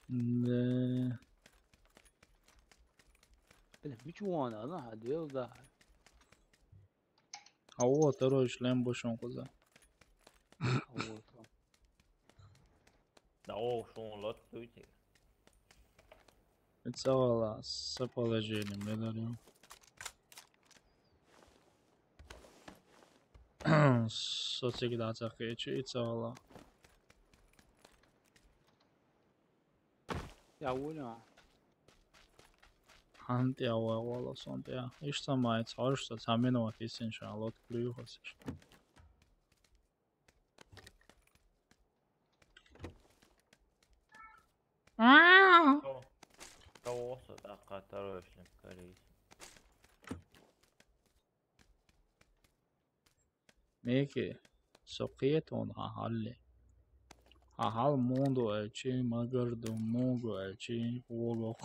Ne. Öyle bir çuwana lan, hadi yol da. А вот, короче, лем бушон куза. Вот. Да о, что он лот туйте. Ицавала с положением, я дарю. Социгда цахечи, ицавала. Ya bu ne? Хант я вала сонт я. Ишта май царш са самено кисин ша лот плюхас. Кого? Кого со так оторвешься, скорее? Меки, со киетон хахалли. Хахал мунду элчи, магарду мунгу элчи, вогох.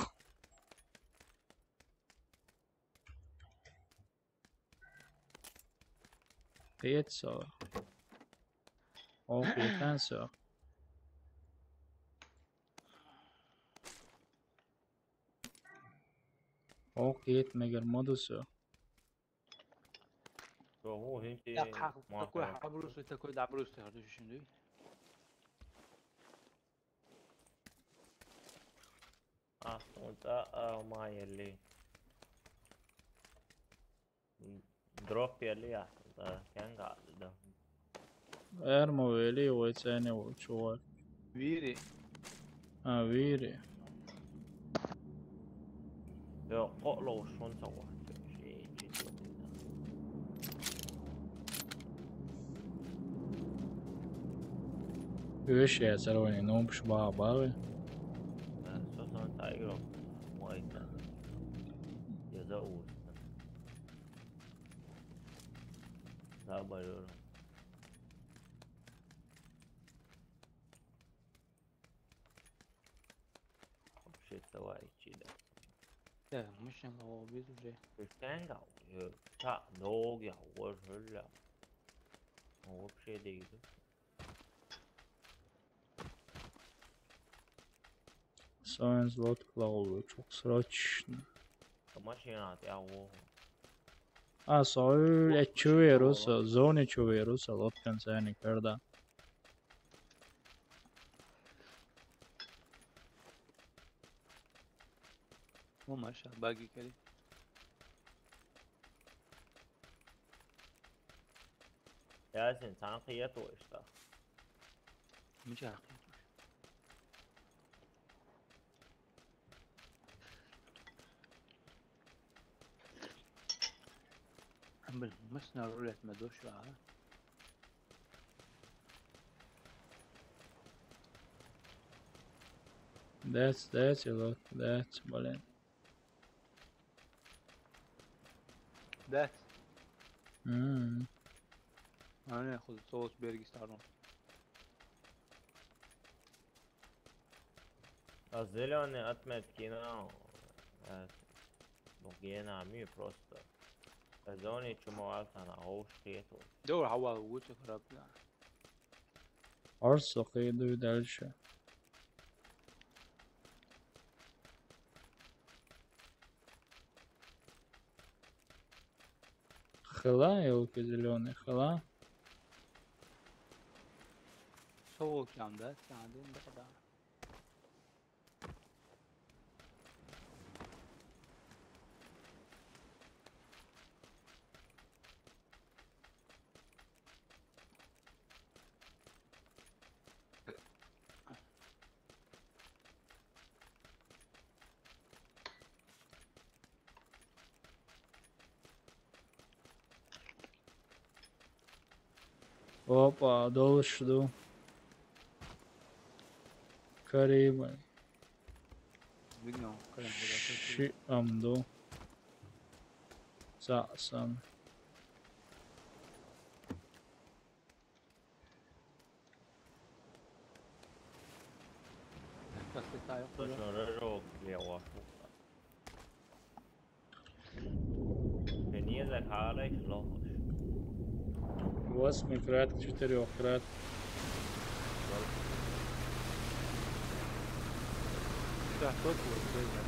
Киет со. О, киетен со. О, киет мегер моду со. Кого хинти? Ya kalk, такой habrus, такой dabrus, я хочу şimdi. А, он та, а, ма ели. Дроп ели, а, да, кенга, да. Эрмо вели, ой, цене, чувак. Viri. А, вири. Joo, ko lo sun sa wa. Yösiä sellainen numpus baa baa. Давай, иди, да. Да, мы щас его обидели. Ты стенга, э, та, ноги, а вот же, ля. Он вообще двигается. Science lot клаулучук срочно. Машина, я, о. А, сойл эчуверуса, зоне чуверуса, лоткан сани карда. О, маша, баги кери. Ясин, танкы ето ишта. Мича. Блин, мы с нарулетме дошла, а? That's, that's a lot, that's, блин. That's. Мм. А, не, хуй, соус берги старом. А зелёные отметки, ну, э, ну, генами просто. Зоне чумовал там, а уж нету. Дор, хава, лучше храбна. Арсо кыйдуй дальше. Хыла, ёлки зелёные, хыла. Соус янда, сандин да. Опа, долушу ду. Карима. Видно, Карим, куда ты? Ши амду. За сам. Сейчас летаю. Точно, рожок лево. Ты не закалываешь, лохуш. Восьмикратка, четырёхкратка. Да, тот вот, да, да.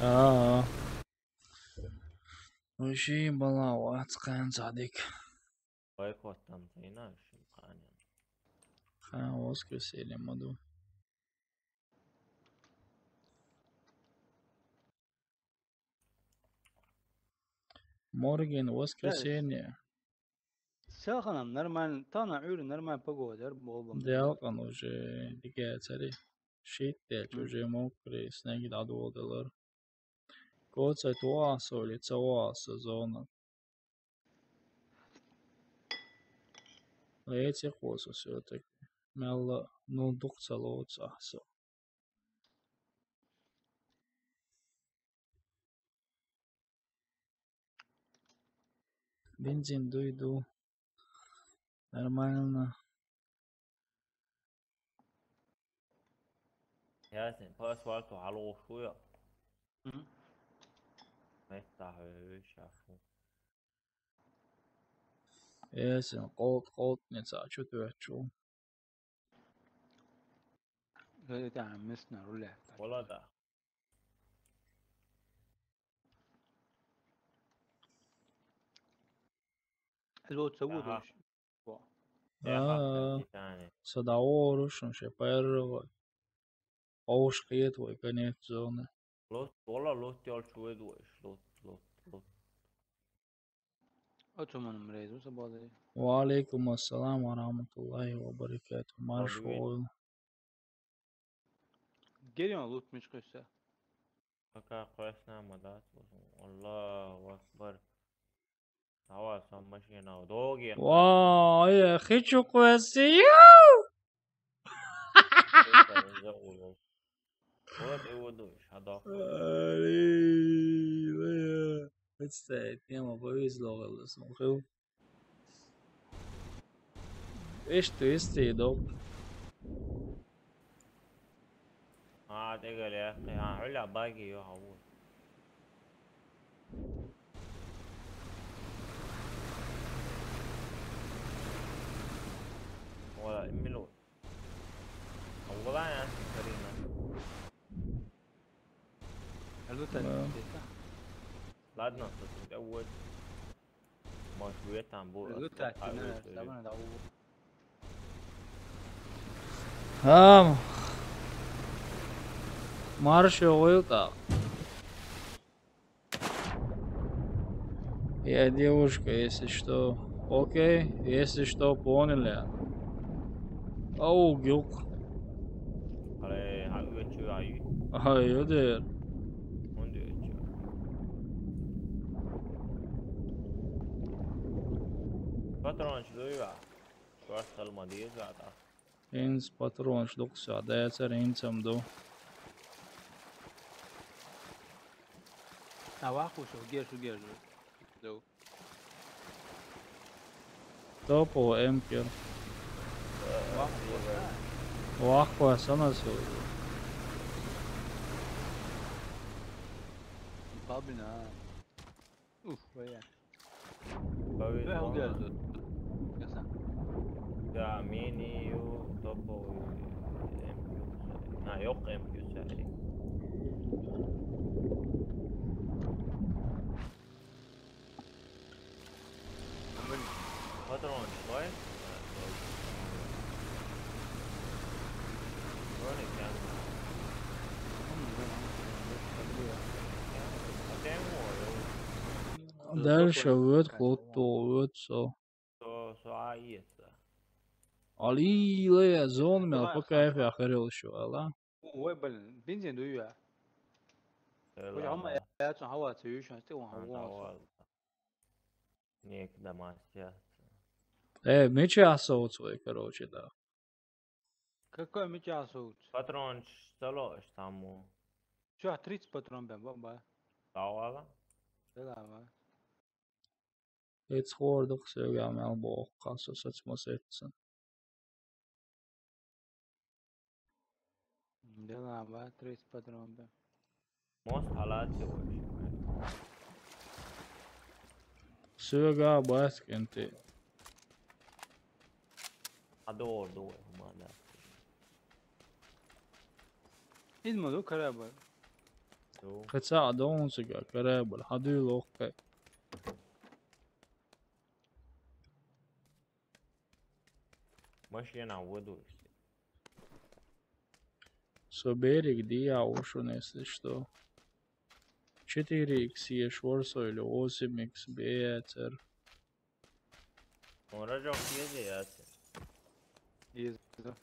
Aa. Уже была ватскан задик. Бойкоттан тыйна шим канен. Ха, воскресенье маду. Морген, воскресенье. Саханам нормально, тана уйру нормально погода, болбам. Делкан уже диге цари. Шит делч, уже мокрый, снеги дадуодалар. Коца туаса или цаваса зона. Эти косо всё-таки. Мелла, ну, дух целоца, со. Бензин дуйду. Нормально. Ясен, пас варту алошуя. Мгм. Метта хөвшафу. Ясен, колт, колт, не цачу, тюачу. Гайта, местна рулетта. Валада. Лоца вудуш. Ага. Ага. Садаорушун шепарва. Оуш кхета вай конец зоны. Лут, вала лут йолчу вуй вуйш, лут, лут, лут. Оцу манам рейзу сабале. Ва алейкум ассалам ва рахматуллахи ва баракатух. Марш войла. Герион лут мичкъуьйса. Пока кхоьссина ма дац. Аллаху акбар. Давай, сан машина, долгий. Ва, я хи чу кхоьссина. Вот и вот душ, а да. Али, представь, тема повезло, голосом хил. Ишт вести док. А, тегеле, а, уля баги ё хаву. Вала, именно. Вала, я, Карина. Ладно, что ты, я вот. Может, в этом будет. Ам. Марш йогӀуьйтӀа. Я девушка, если что. Окей, если что, поняли. Ау, гюк. Аре, хьан оьцу аю? Ай, ю дер. Хьан оьцу? Патронаш дуй ва? Шуьш хила ма деза тӀаккха. ХӀинца патронаш дукха схьа дацара, хӀинца-м ду. А вахуш, геш, геш. Ду. Топовый эмкер. Вахуш, а? Вахуш, а, сана су. Бабина. Ух, бля. Повезло. Бля, угадал тут. Краса. Да, мини ю топовый эмкю. А, йокъ эмкю сари. Патрон шлой. Дальше вот хлоп, вот всё. Со, со, а, есть. Али, ле, зон мел по кайфу ахирил шу, ала? Ой, блин, бензин дуй я. Ой, ама я цун хава цу юшан, ты вон хава. Некогда мастер. Э, меча соуц вай, короче, да. Какой меча соуц? Патрон стало штаму. Чё, тридцать патрон бен, бомба? Давала. Да, давай. Эц хордук сёгам ал бохка, со сацма сетсен. Да, давай, тридцать патрон бен. Мост халат сегодня. Сёга баскенте. А дор, дор, мада. Изма ду корабль. Ду. Каца а дон сёга корабль, хадуй лохка. Машина выдуешь. Со берег дия ушун, если что. Четыре икс еш ворсо или восемь икс бецер. Он ражок езде яцер. Езде.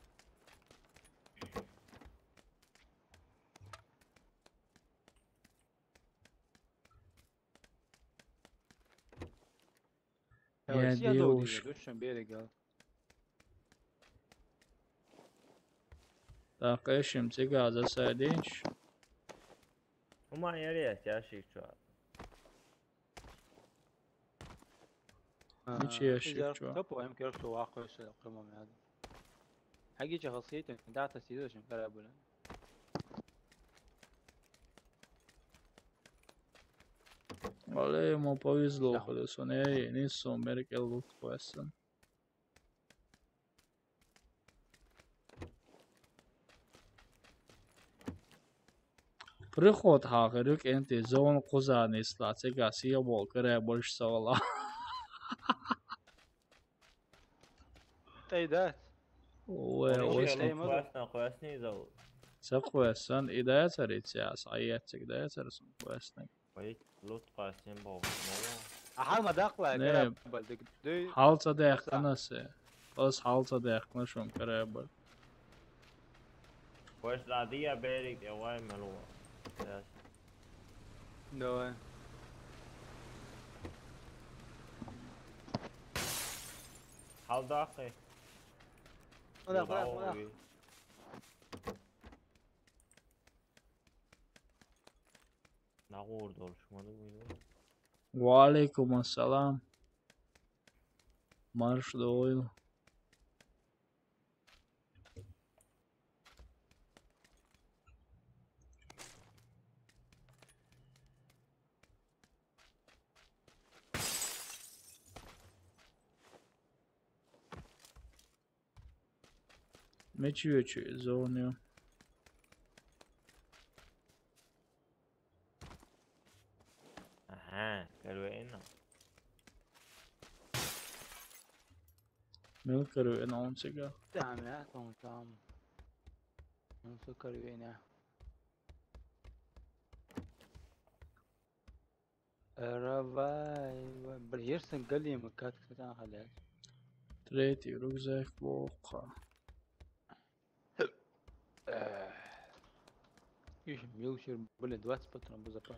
Я девушка. Душан берега. Так, эшим цигаза сайдинч. Ума ярес яшик чуа. Ничего, яшик чуа. Топ, ам керс вахой се кема мяд. Хаги ча хасит, дата сидо шим карабула. Вале, ему повезло, да. Колесо не, не сумерки лут квесан. Приход хьахир ю кӀентий, зовна кхуза нисла, цигахь сиха болу кара болуш ца вала. ТӀе дац. Ой, ой, классно, классный зал. Ца кхоьссан, и дацар и цаьс, а ецциг дацар сан кхоьснаг. Вай, лут кхоьссин боху. Ахьа ма даккхалай, Не. Гара балдиг дуй. Хьал ца даьккхина се. Ас хьал ца даьккхина шун корабль. Ваш ладия берег, я вай мало. Сейчас. Давай. Хьал дахи. Хьал дахи, хьал дахи. Нагъур долуш ма ду вуьйла. Ва алейкум ассалам. Марш дойла. Мича йоьчу и зона ю? Аха, каравелла. Мел каравелла он цига? Там, я, там, там. Он всё каравелла. Равай, вай. Блин, ешсан галима катка там халят. Третий рюкзак боккха. Эх. Ещё милшер, блин, двадцать патронов был запас.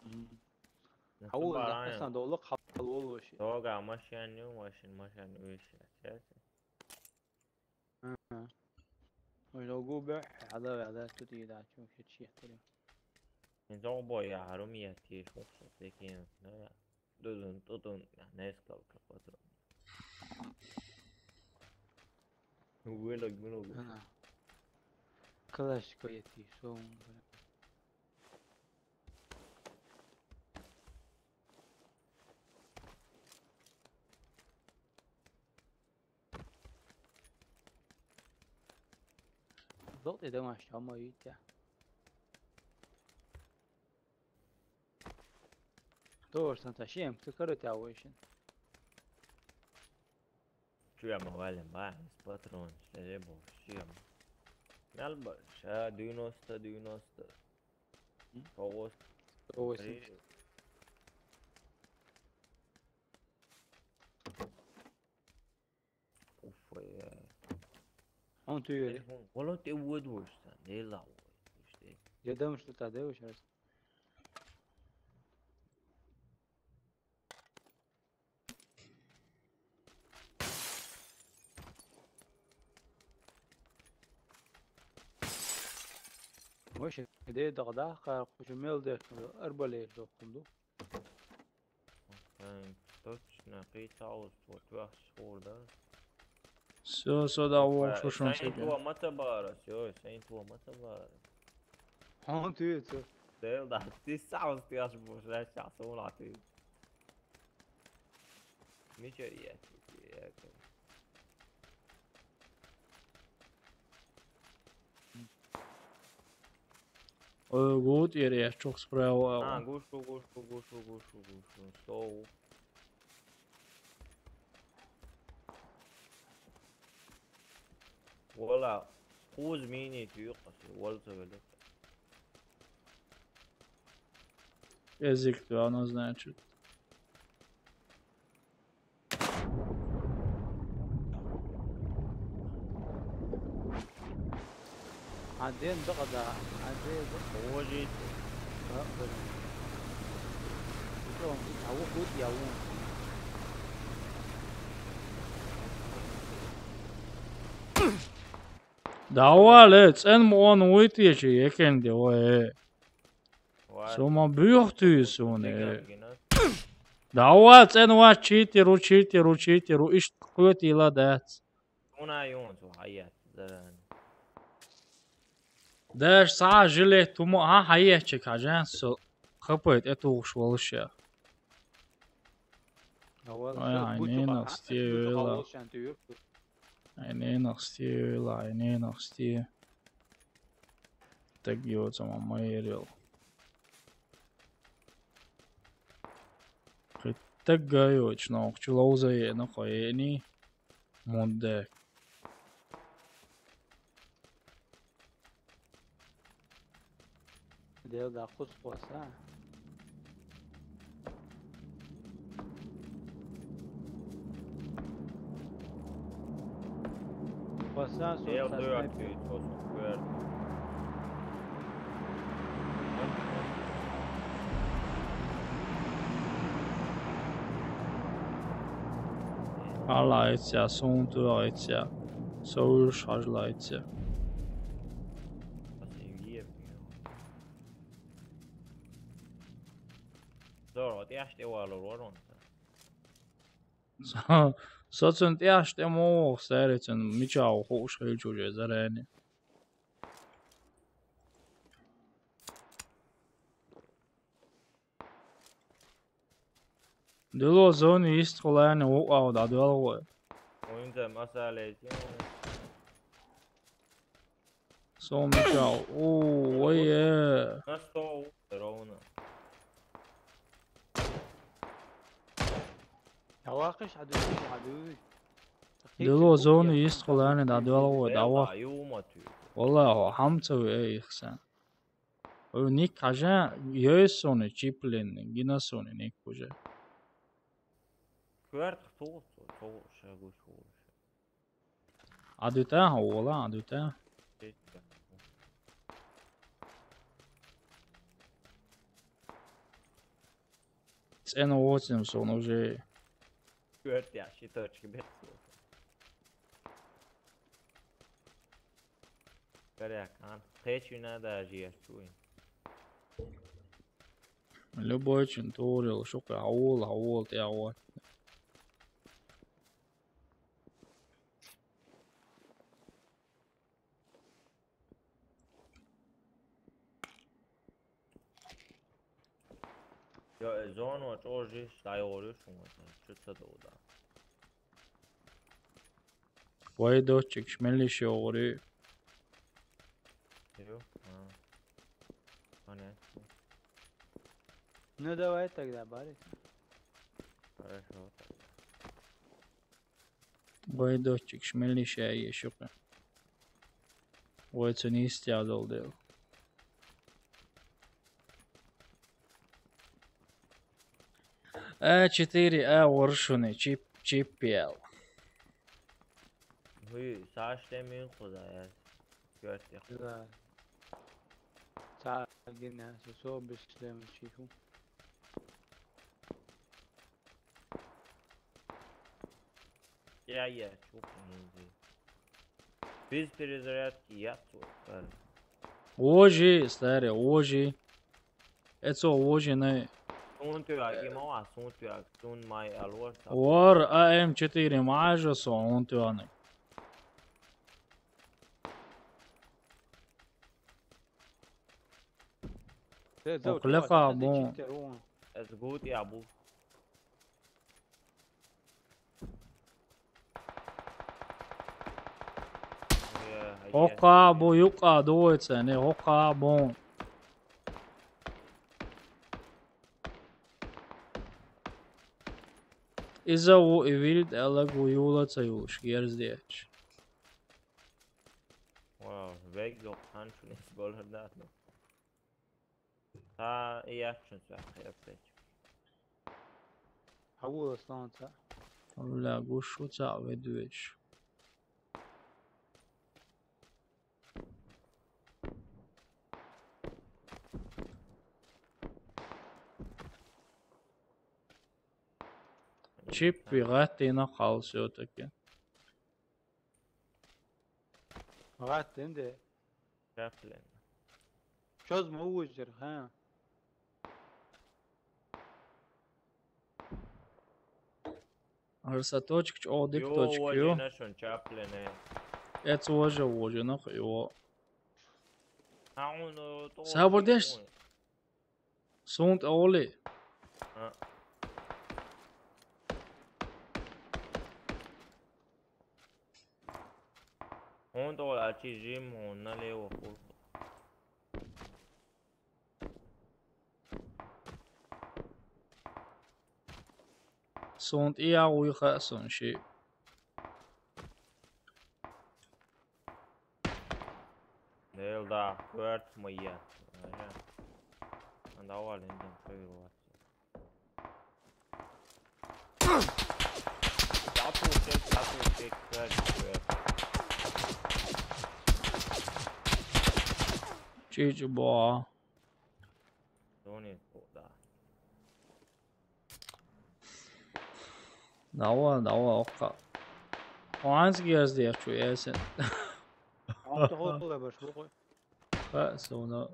Мгм. Насу Хьаву, баран. Нахасан долу хьал волуш. Дога машин ю, машин, машин уьш. Ага. Ой, логу бе, хьада, хьада, тут и да, чё, чё, чё, чё. Ин зо бой, я, харум, я, ти, шо, шо, ти, кин, да, я. Дудун, тутун, я, несколько патрон. Увелок много. Ага. Калашка, я, ти, шо, бля. Золотый домашний, а мой Витя. Тоже там тащим, ты короче, а очень. Чё я могу, валим, ба, с патрон, что я был, чем? Мел больше, а, девяносто, девяносто. М? По восемь. Сто восемьдесят. Уф, я. Он ты Телефон. Вала те вуд вуш сан, не ла вуд. Иште. Я думаю, что тогда уж раз. Вообще, де дагда, ка, кучу мел де, арбалет докунду. Эн, точно, кийца уст, вот, вахш хурда. Всё, всё, да, во, Э, шо, шо, Сейнт шо. Во мата бара, всё, Сейнт Во мата бара. Хан ты это. Дел да, ты сам скажешь, боже, я сейчас улати. Мича я, я, я. Э, вот, я, я, чё, справа, А, а. Гушу, гушу, гушу, гушу, гушу. Стол. Вала, хуз мини тюк, вала, ца велик. Язык-то оно, значит. Один дагда, один дагда. Положить. Да, блин. Что он тут? А вот тут я вон. Давай, ле, цен мон уйти чи, екенде, ой. Вай. Сума бюхтуй суне. Диган гина. Давай, цен ва чити ру, чити ру, чити ру, ишт кхветила дац. Уна юн су хаят, заран. Даш са жилет тума, а, хаят чек хаджан су. Хапайт, это уж волуш я. Ай, ай, не, на, стивела. Айненах стийл, айненах стийл. Так йоцама майрил. Дагайочно, чулоуза е, ну, хоени. Модде. Дел да кус коса. Коса, со Дел сасна дойак пи- дойт, коса, куэр. Алла эця, сунту эця. Соуш хажла эця. Здорово, тӀехь тӀе валур вара вон. Со, со цун тӀехь тӀе ма вогӀу, сари цун мича ву хууш хилча уже зарани. Дило зони йист хулани вукъав дӀадоьлгӀой. Уинза масалайти. Со мича ву, о, вай, э. На сто ровно. Авакъиш, адуиш, адуиш. Дило зони йист хулани дӀадоьлгӀой, дӀавахъ. Валлахь, хьамца ве, э, ихсан. Ой, ник хьажа, йой сони чиплен, гина сони ник уже. Куэрт хту, то, то шагу шо. Адута, ола, адута. Цена восемь сон уже. Куэрт я, щиточки бет. Коряк, а? Тхечуна даже я чуй. Любой чин турил, шука, аул, аул, те аул. Йо, э, зону чӀожи, стай орю, шума, чё ца дода. Вай дочек, шмели шо орю. Ё, а. Понятно. Ну, давай тогда, Барик. Хорошо тогда. Вай дочек, шмели шо е шука. Вай цунистя дол дел. А четыре, а воршуны, чип, чипел. Вы, Саш, ты мин куда я? Кёртик. Да. Та гине, со, со, бешлем чифу. Я, я, чё, подожди. Без перезарядки я тут, да. Ожи, старый, ожи. Это ожи, не. Сунтуяк, и мала, сунтуяк, сун май алор, та. Вар А М четыре мажа со, он туяны. Окулека бон. Это гуд я бу. Ока бу юка дуйца, не ока бон. Иза ву и вилд элагу юла ца юлш герздеч. Вау, вег зо ханчу не сболар датно. Та и ячун ца хепеч. Хавула сланца. Ла гушу ца ведуеш. Чип вигати на хал всё-таки. Гатин де. Чаплин. Чоз ма ужир, ха? Арса точка ч одик точка ю. Нашон чаплине. Эц ожа ожа нах ю. Сабр деш. Сунт оли. Он то ачи жим, он налево. Цунна тӀе а вуй хаьа суна шиъ. Дел да, коьрта ма е. Ага. Ан давал индем кавил вац. Дату чек, дату чек, коьрта, коьрта. ЧӀичӀ бо. Зоне да. Давай, давай, окка. Ханс герз дер чу эсен. Алты холла баш бу кой. Ха, сону.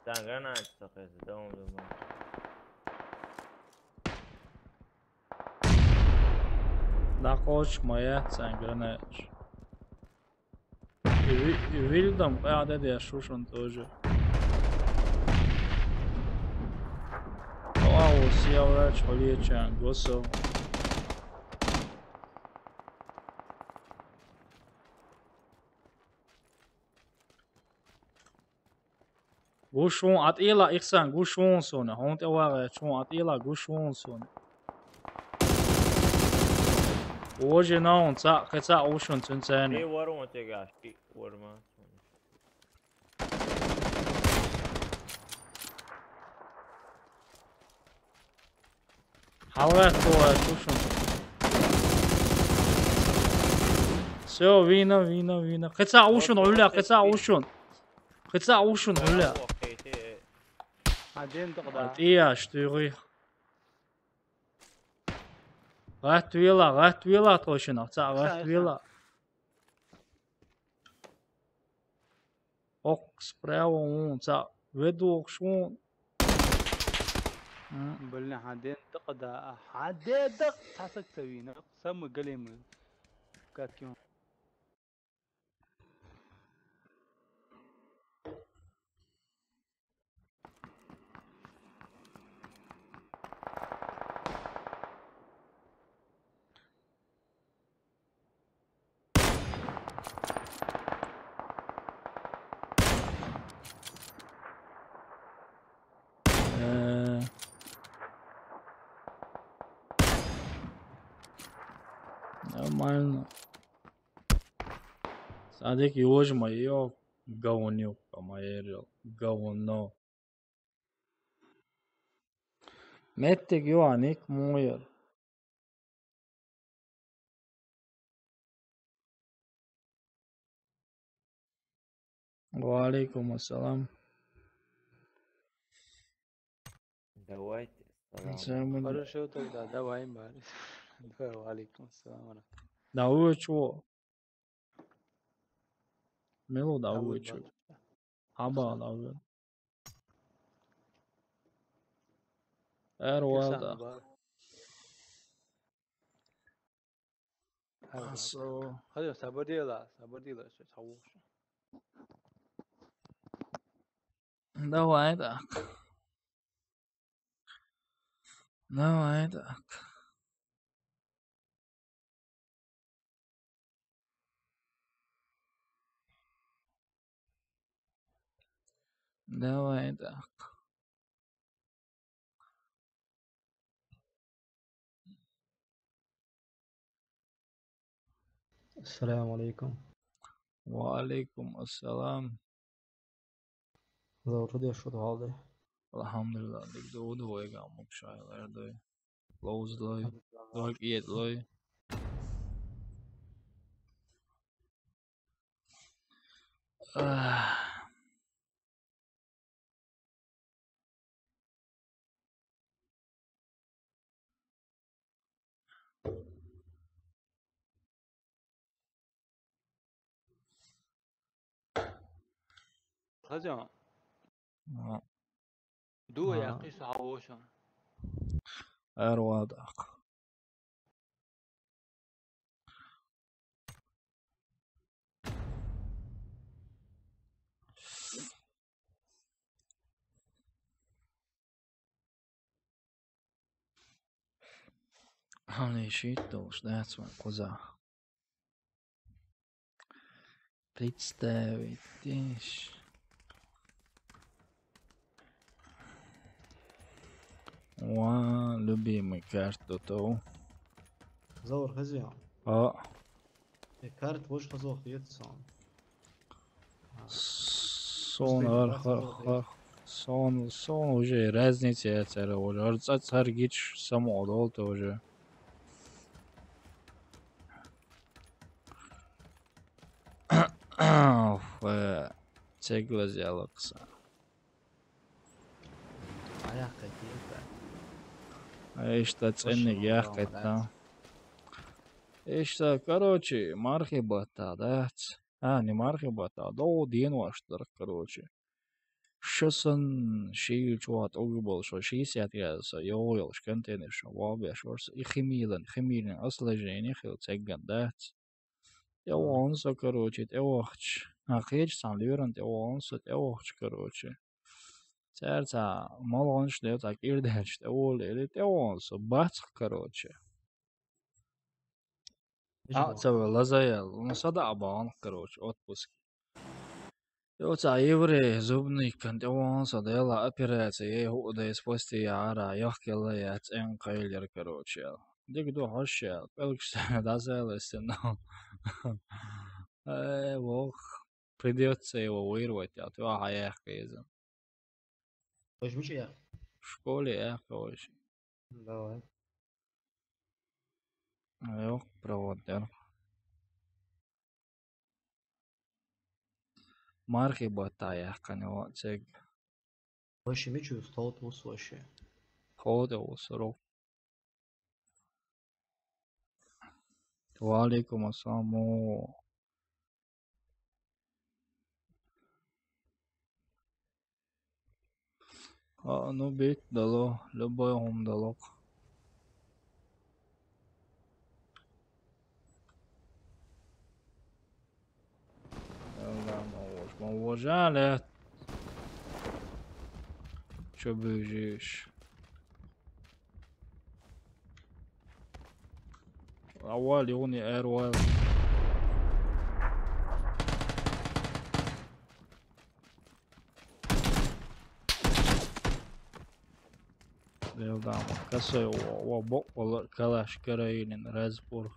Sen granate sokuyorsun, tamam, tamam. Накъоч моя, цан гранат. И ви-, и вилдам, а, да, да, шушун тоже. О, а, у, сияврач, холечан, госо. Гуш вон, атӀела, ихсан, гуш вон сона. Хьун тӀе вагӀа, чун атӀела, гуш вон сона. Ожи наун, ца, кхе ца ушун цун цайна. Эй, варон тегаш, эй, варма. ХьалгӀатта вай, ушун. Всё, вина, вина, вина. Кхе ца ушун, гӀуля, кхе ца ушун. Кхе ца ушун, гӀуля. А ден дагда. ТӀияш, туйгӀи. ГӀатта вела, гӀатта вела тхо шина, ца гӀатта вела. Ох, справа вон, ца, веду ох шун. М. Блин, хьан ден дакъа да, хьан ден дакъа, цхьа саг ца вийна, самый големый. Как он? Э, нормально. Садик, ёж моё, говнюк, по моей рел-, говно. Меттиг юаник муйр. Ва алейкум ассалам. Давайте. Салам. Хорошо тогда, давай, Марис. Давай, ва алейкум ассалам. Да вы чё? Мело да вы чё? Аба да вы. Эр валда. Асо. Хадя, сабадела, сабадела, сейчас хавуш. Давай так. Давай так. Давай так. Ассаламу алейкум. Ва алейкум ассалам. Зовру де шут халды. Алхамдулилла, дик ду ду вайга мукшайлар дой. Лоуз лой. Дог иет лой. Ах. Хазян. А. Дуа я киса хавоша. Эр вадак. Али шиттулш, that's what was a. Представитесь. Ва, любимый карту то. Заур хазиан. А. Э, карт вож хазох ецсан. Сон ар ха-, ха-, сон, сон уже разница яцара, уже ар ца-, цар гич само удовольствие уже. Уф, э, цеглаз ялакса. Аяхкай киета. Ишта ценник яхкайта. Ишта, короче, мархи бата, да? А, не мархи бата, до день ваш, короче. Шо сан шийл чуат угу бол, шо шестьдесят градуса, йо, йо, шкантенеш, шо валбеш, ворс, и химилен, химилен, осложнение хил цегган, да? Тӏе валан со, короче, тӏе вахч. А, кхечсан леран тӏе валан со, тӏе вахч, короче. Цар ца малгъанш, да, ца кирденш, тӏе вал, или тӏе валан со, бацх, короче. А, ца ве лазаял, ну, сада абан, короче, отпуск. Йо, ца еврей, зубный, кан тӏе валан со, да, яла операция, ей, ху, да, из пости я ара, яхкела я, цен кайлер, короче. Дик ду хошел, пелкшта, да, зелестен, но. Э, вох, придётся его вырвать, а то, а, я хкезен. Ой, жмучая. В школе я, короче. Давай. Йох, проводер. Мархи батая, канева цег. Вообще, мичу столт мус вообще. Холод его суров. Ва алейкум ассалам. А, ну, бит дало, любой хум далок. Ма уважали. Чё бежишь? Авал юни эрвал. Делдам. Касой ва, ва бо, ва калаш караилин разбор.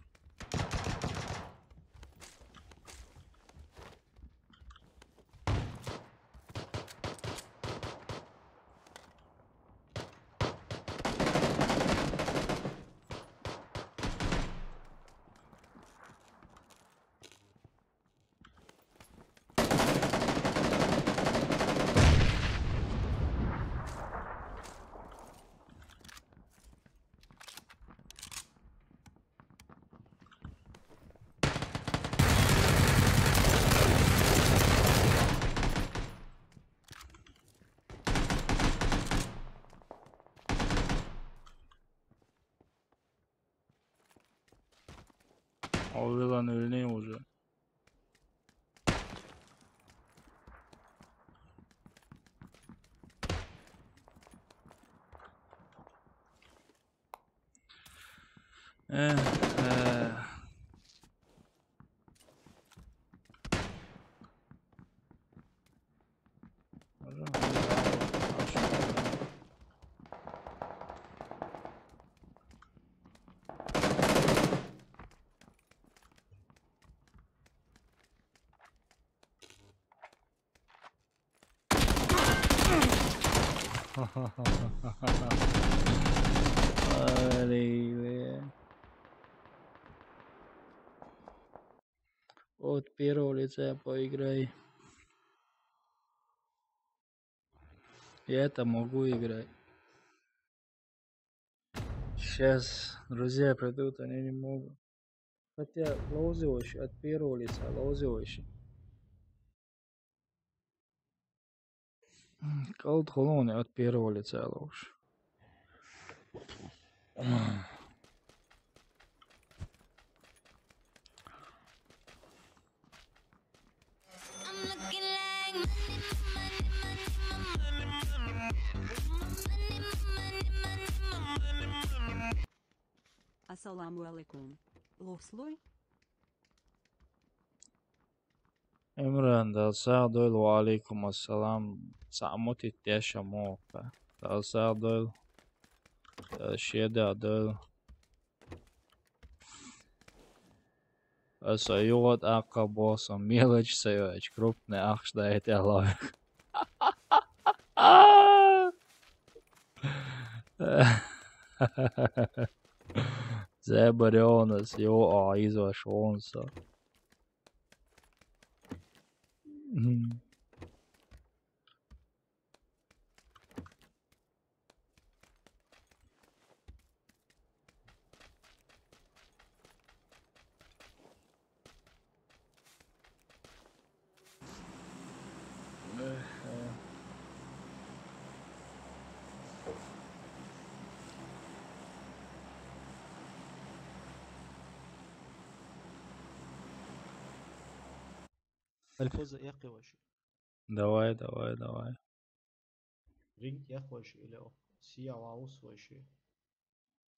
О, вилан вилни уже. Э, э. Аллилуйя. От первого лица поиграй. Я это могу играть. Сейчас друзья придут, они не могут. Хотя лоузиош от первого лица, лоузиош. Калд холоне от первого лица лоуш. I'm looking like money, money, money, money, money, money, money, money, money, money. Asal Салам алейкум. Лослуй? Имран, Дала сагӀа дойла, ва алейкум ассалам. Цхьа мутит деша мохка. Дала сагӀа дойла. Дала шеда дойла. Аса югӀат акка босса мелочь сайвач, крупный ахш да это лавик. Зебарёнас, ё, а, из ваш онса. Мгм. Альфоза, я кивашу. Давай, давай, давай. Ринг яхваш или сия ваус ваши?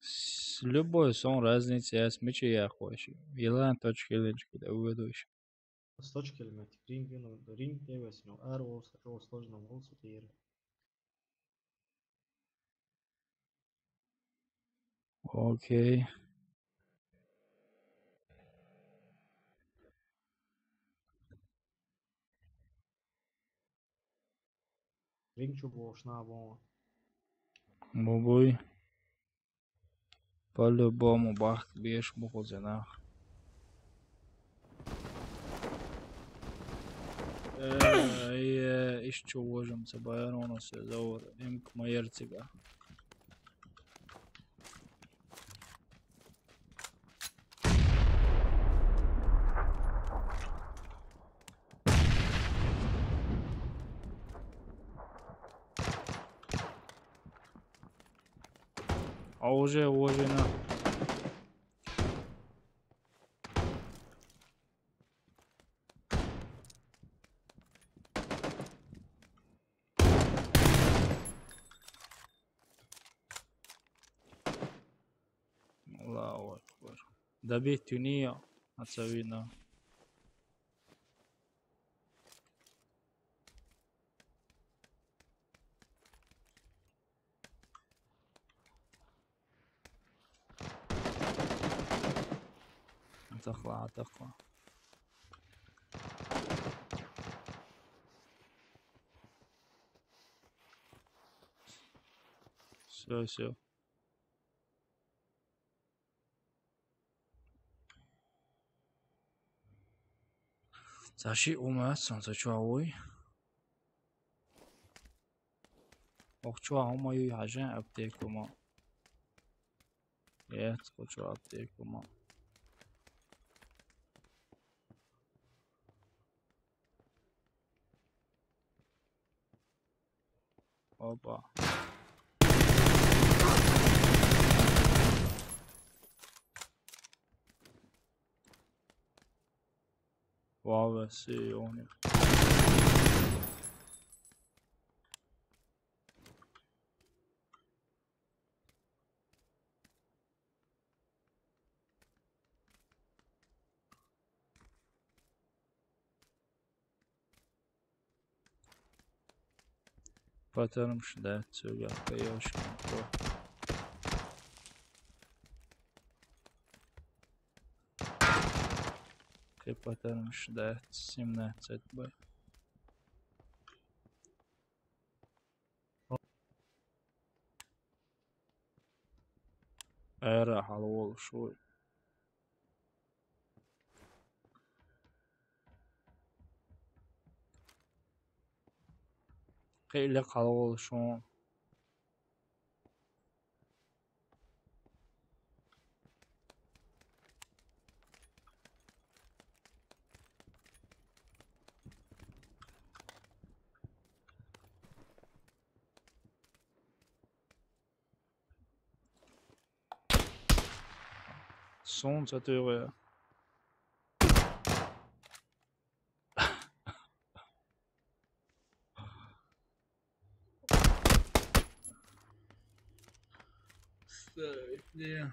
С-, любой сон разница яс мичи яхваш. Елан точка или чки да уведуш. С точки или мет. Ринг, ну, ринг не весил. Ар ваус, такого сложного ваус, это ер. Окей. Ринг чу бошна бо. Бубуй. По-любому бахк беш бухузина. Э, э, иш чу вожам ца байрона се заур, им к майерцига. А уже, уже на. Аллаху акбар. Добить у неё. Оцевидно. Атакла, атакла. Всё, всё. Цаши умац, он цачуа уй. Охчуа ума юй хажан аптекума. Е, цачуа аптекума. Опа. Вау, си, он. Патарм шдать, цуга, поёшка. Кай патарм шдать, семнадцать б. Эра, халвол, шуй. Хейле халвол, шуй. Солнце тыгъуя. Ставить, не.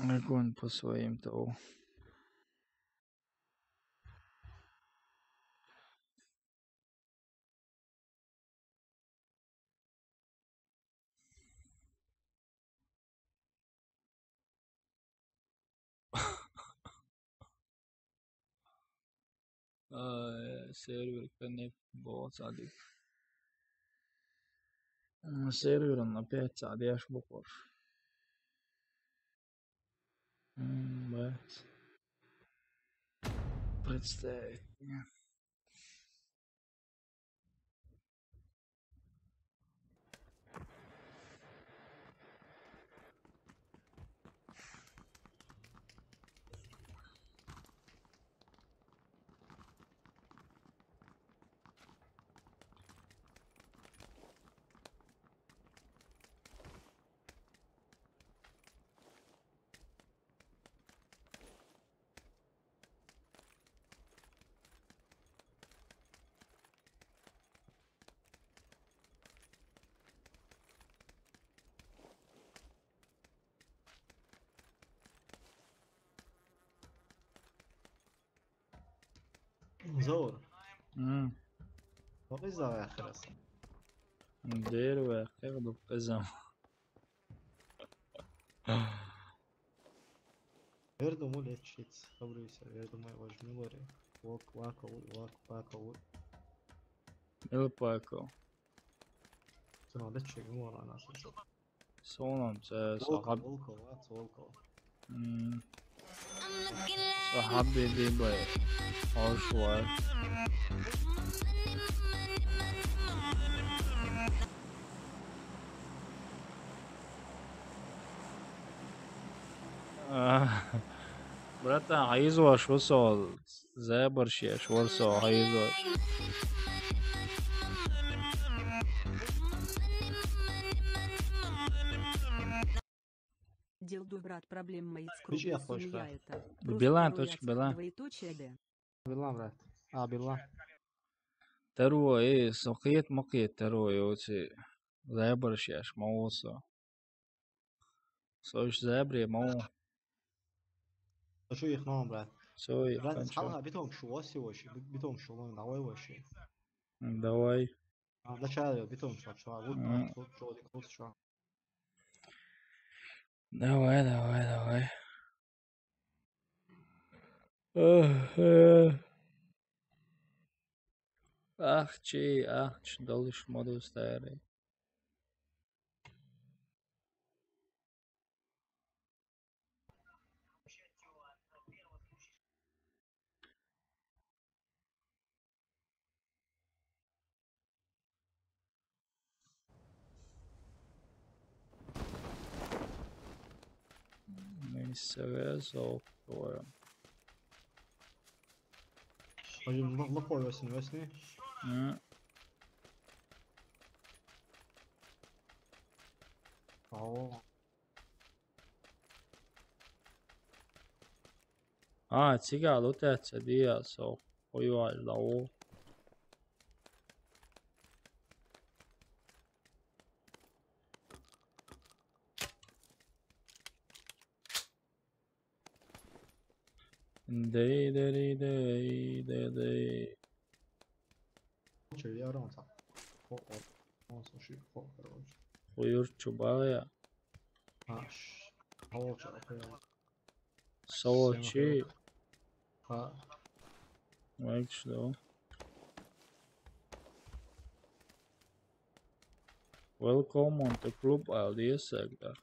Огонь по своим-то. Ай, сервер коннект был, садик. М, сервер на пять садишь буквар. М, бать. Представить мне. Заур. М. Вакъи завай ахираса. Дер вакъи дукъезам. Вердуму лечить, хабриса, вердуму возьми лори. Вак, вака, вак, вака. Эл пако. Сона лечить, ну, она нас. Сонам, це Волков, сахаб. Волков, а, це Волков. М. Сахаб бебе бай. Хош вай. А, братан, айыз ваш, вусол. Зебр шеш, вурсо, айыз ваш. Дилду, брат, проблема из Бичи я круга хочешь, семья брат? Это. Просто Билан, второй точка, отсек, Билан. Двоеточие Д. Билан, брат. А, Билан. Таро, э, сокет, мокет, таро, э, оци. Зебр шеш, маусо. Сош зебре, маусо. Хочу их новым, брат. Всё, я Брат, кончу. Цхьана битом шу воси воши, би-, битом шу лон, давай воши. М, давай. А, вначале битом шу, шу, а, вот, М. Вот, вот, вот, вот, шу. Давай, давай, давай. Эх, э. Ах, чи, ах, чи, долыш модус тайры. Нейсове зов говорю. Пойдём, ну, ну, пой, возьми, возьми. М. Ау. А, цигал, вот это, диа, со, хуёвый, лао. Дей, дей, дей, дей, дей. Чё, я ром там. О, о. Он, слушай, о, короче. Хуёр чубая. Аш. О, чё, охуел. Савочи. Всем охуел. А. Лайк, что? Welcome on the club, I'll do a sec, да.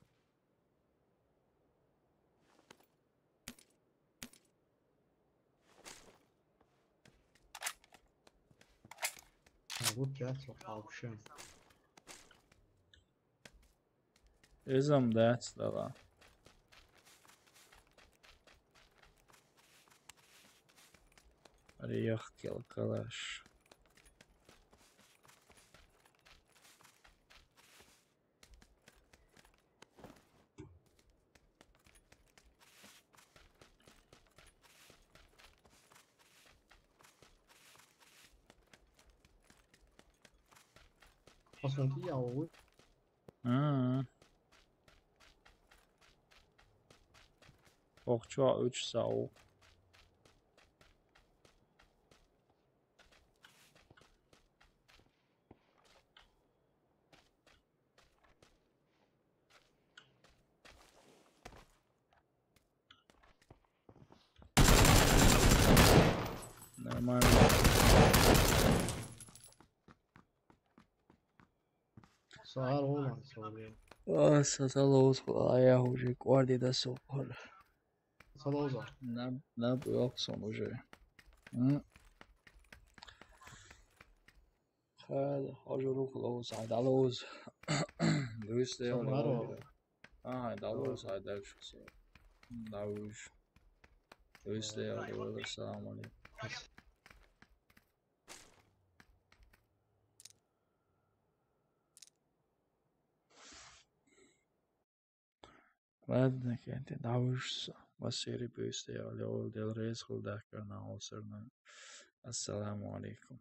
А, вот пять, вот вообще. Изам, да, стала. Риях кел калаш. Посмотри, я увы. А. Ох, чё, уч сау. Нормально. Сагъар болмады, сагъар. А, саталоз, а, я уже кварди да сокор. Салоза. Наб, наб, ёхсон уже. М. Хада, хожуру клоуз, айдалоз. Дуйсте, Салмаро. Ай, далоз, айдалоз. Давуш. Дуйсте, салам алейкум. Ладно, кенте давуш. Васири пюсте, алё, дел рез хулдах карна осерна. Ассаламу алейкум.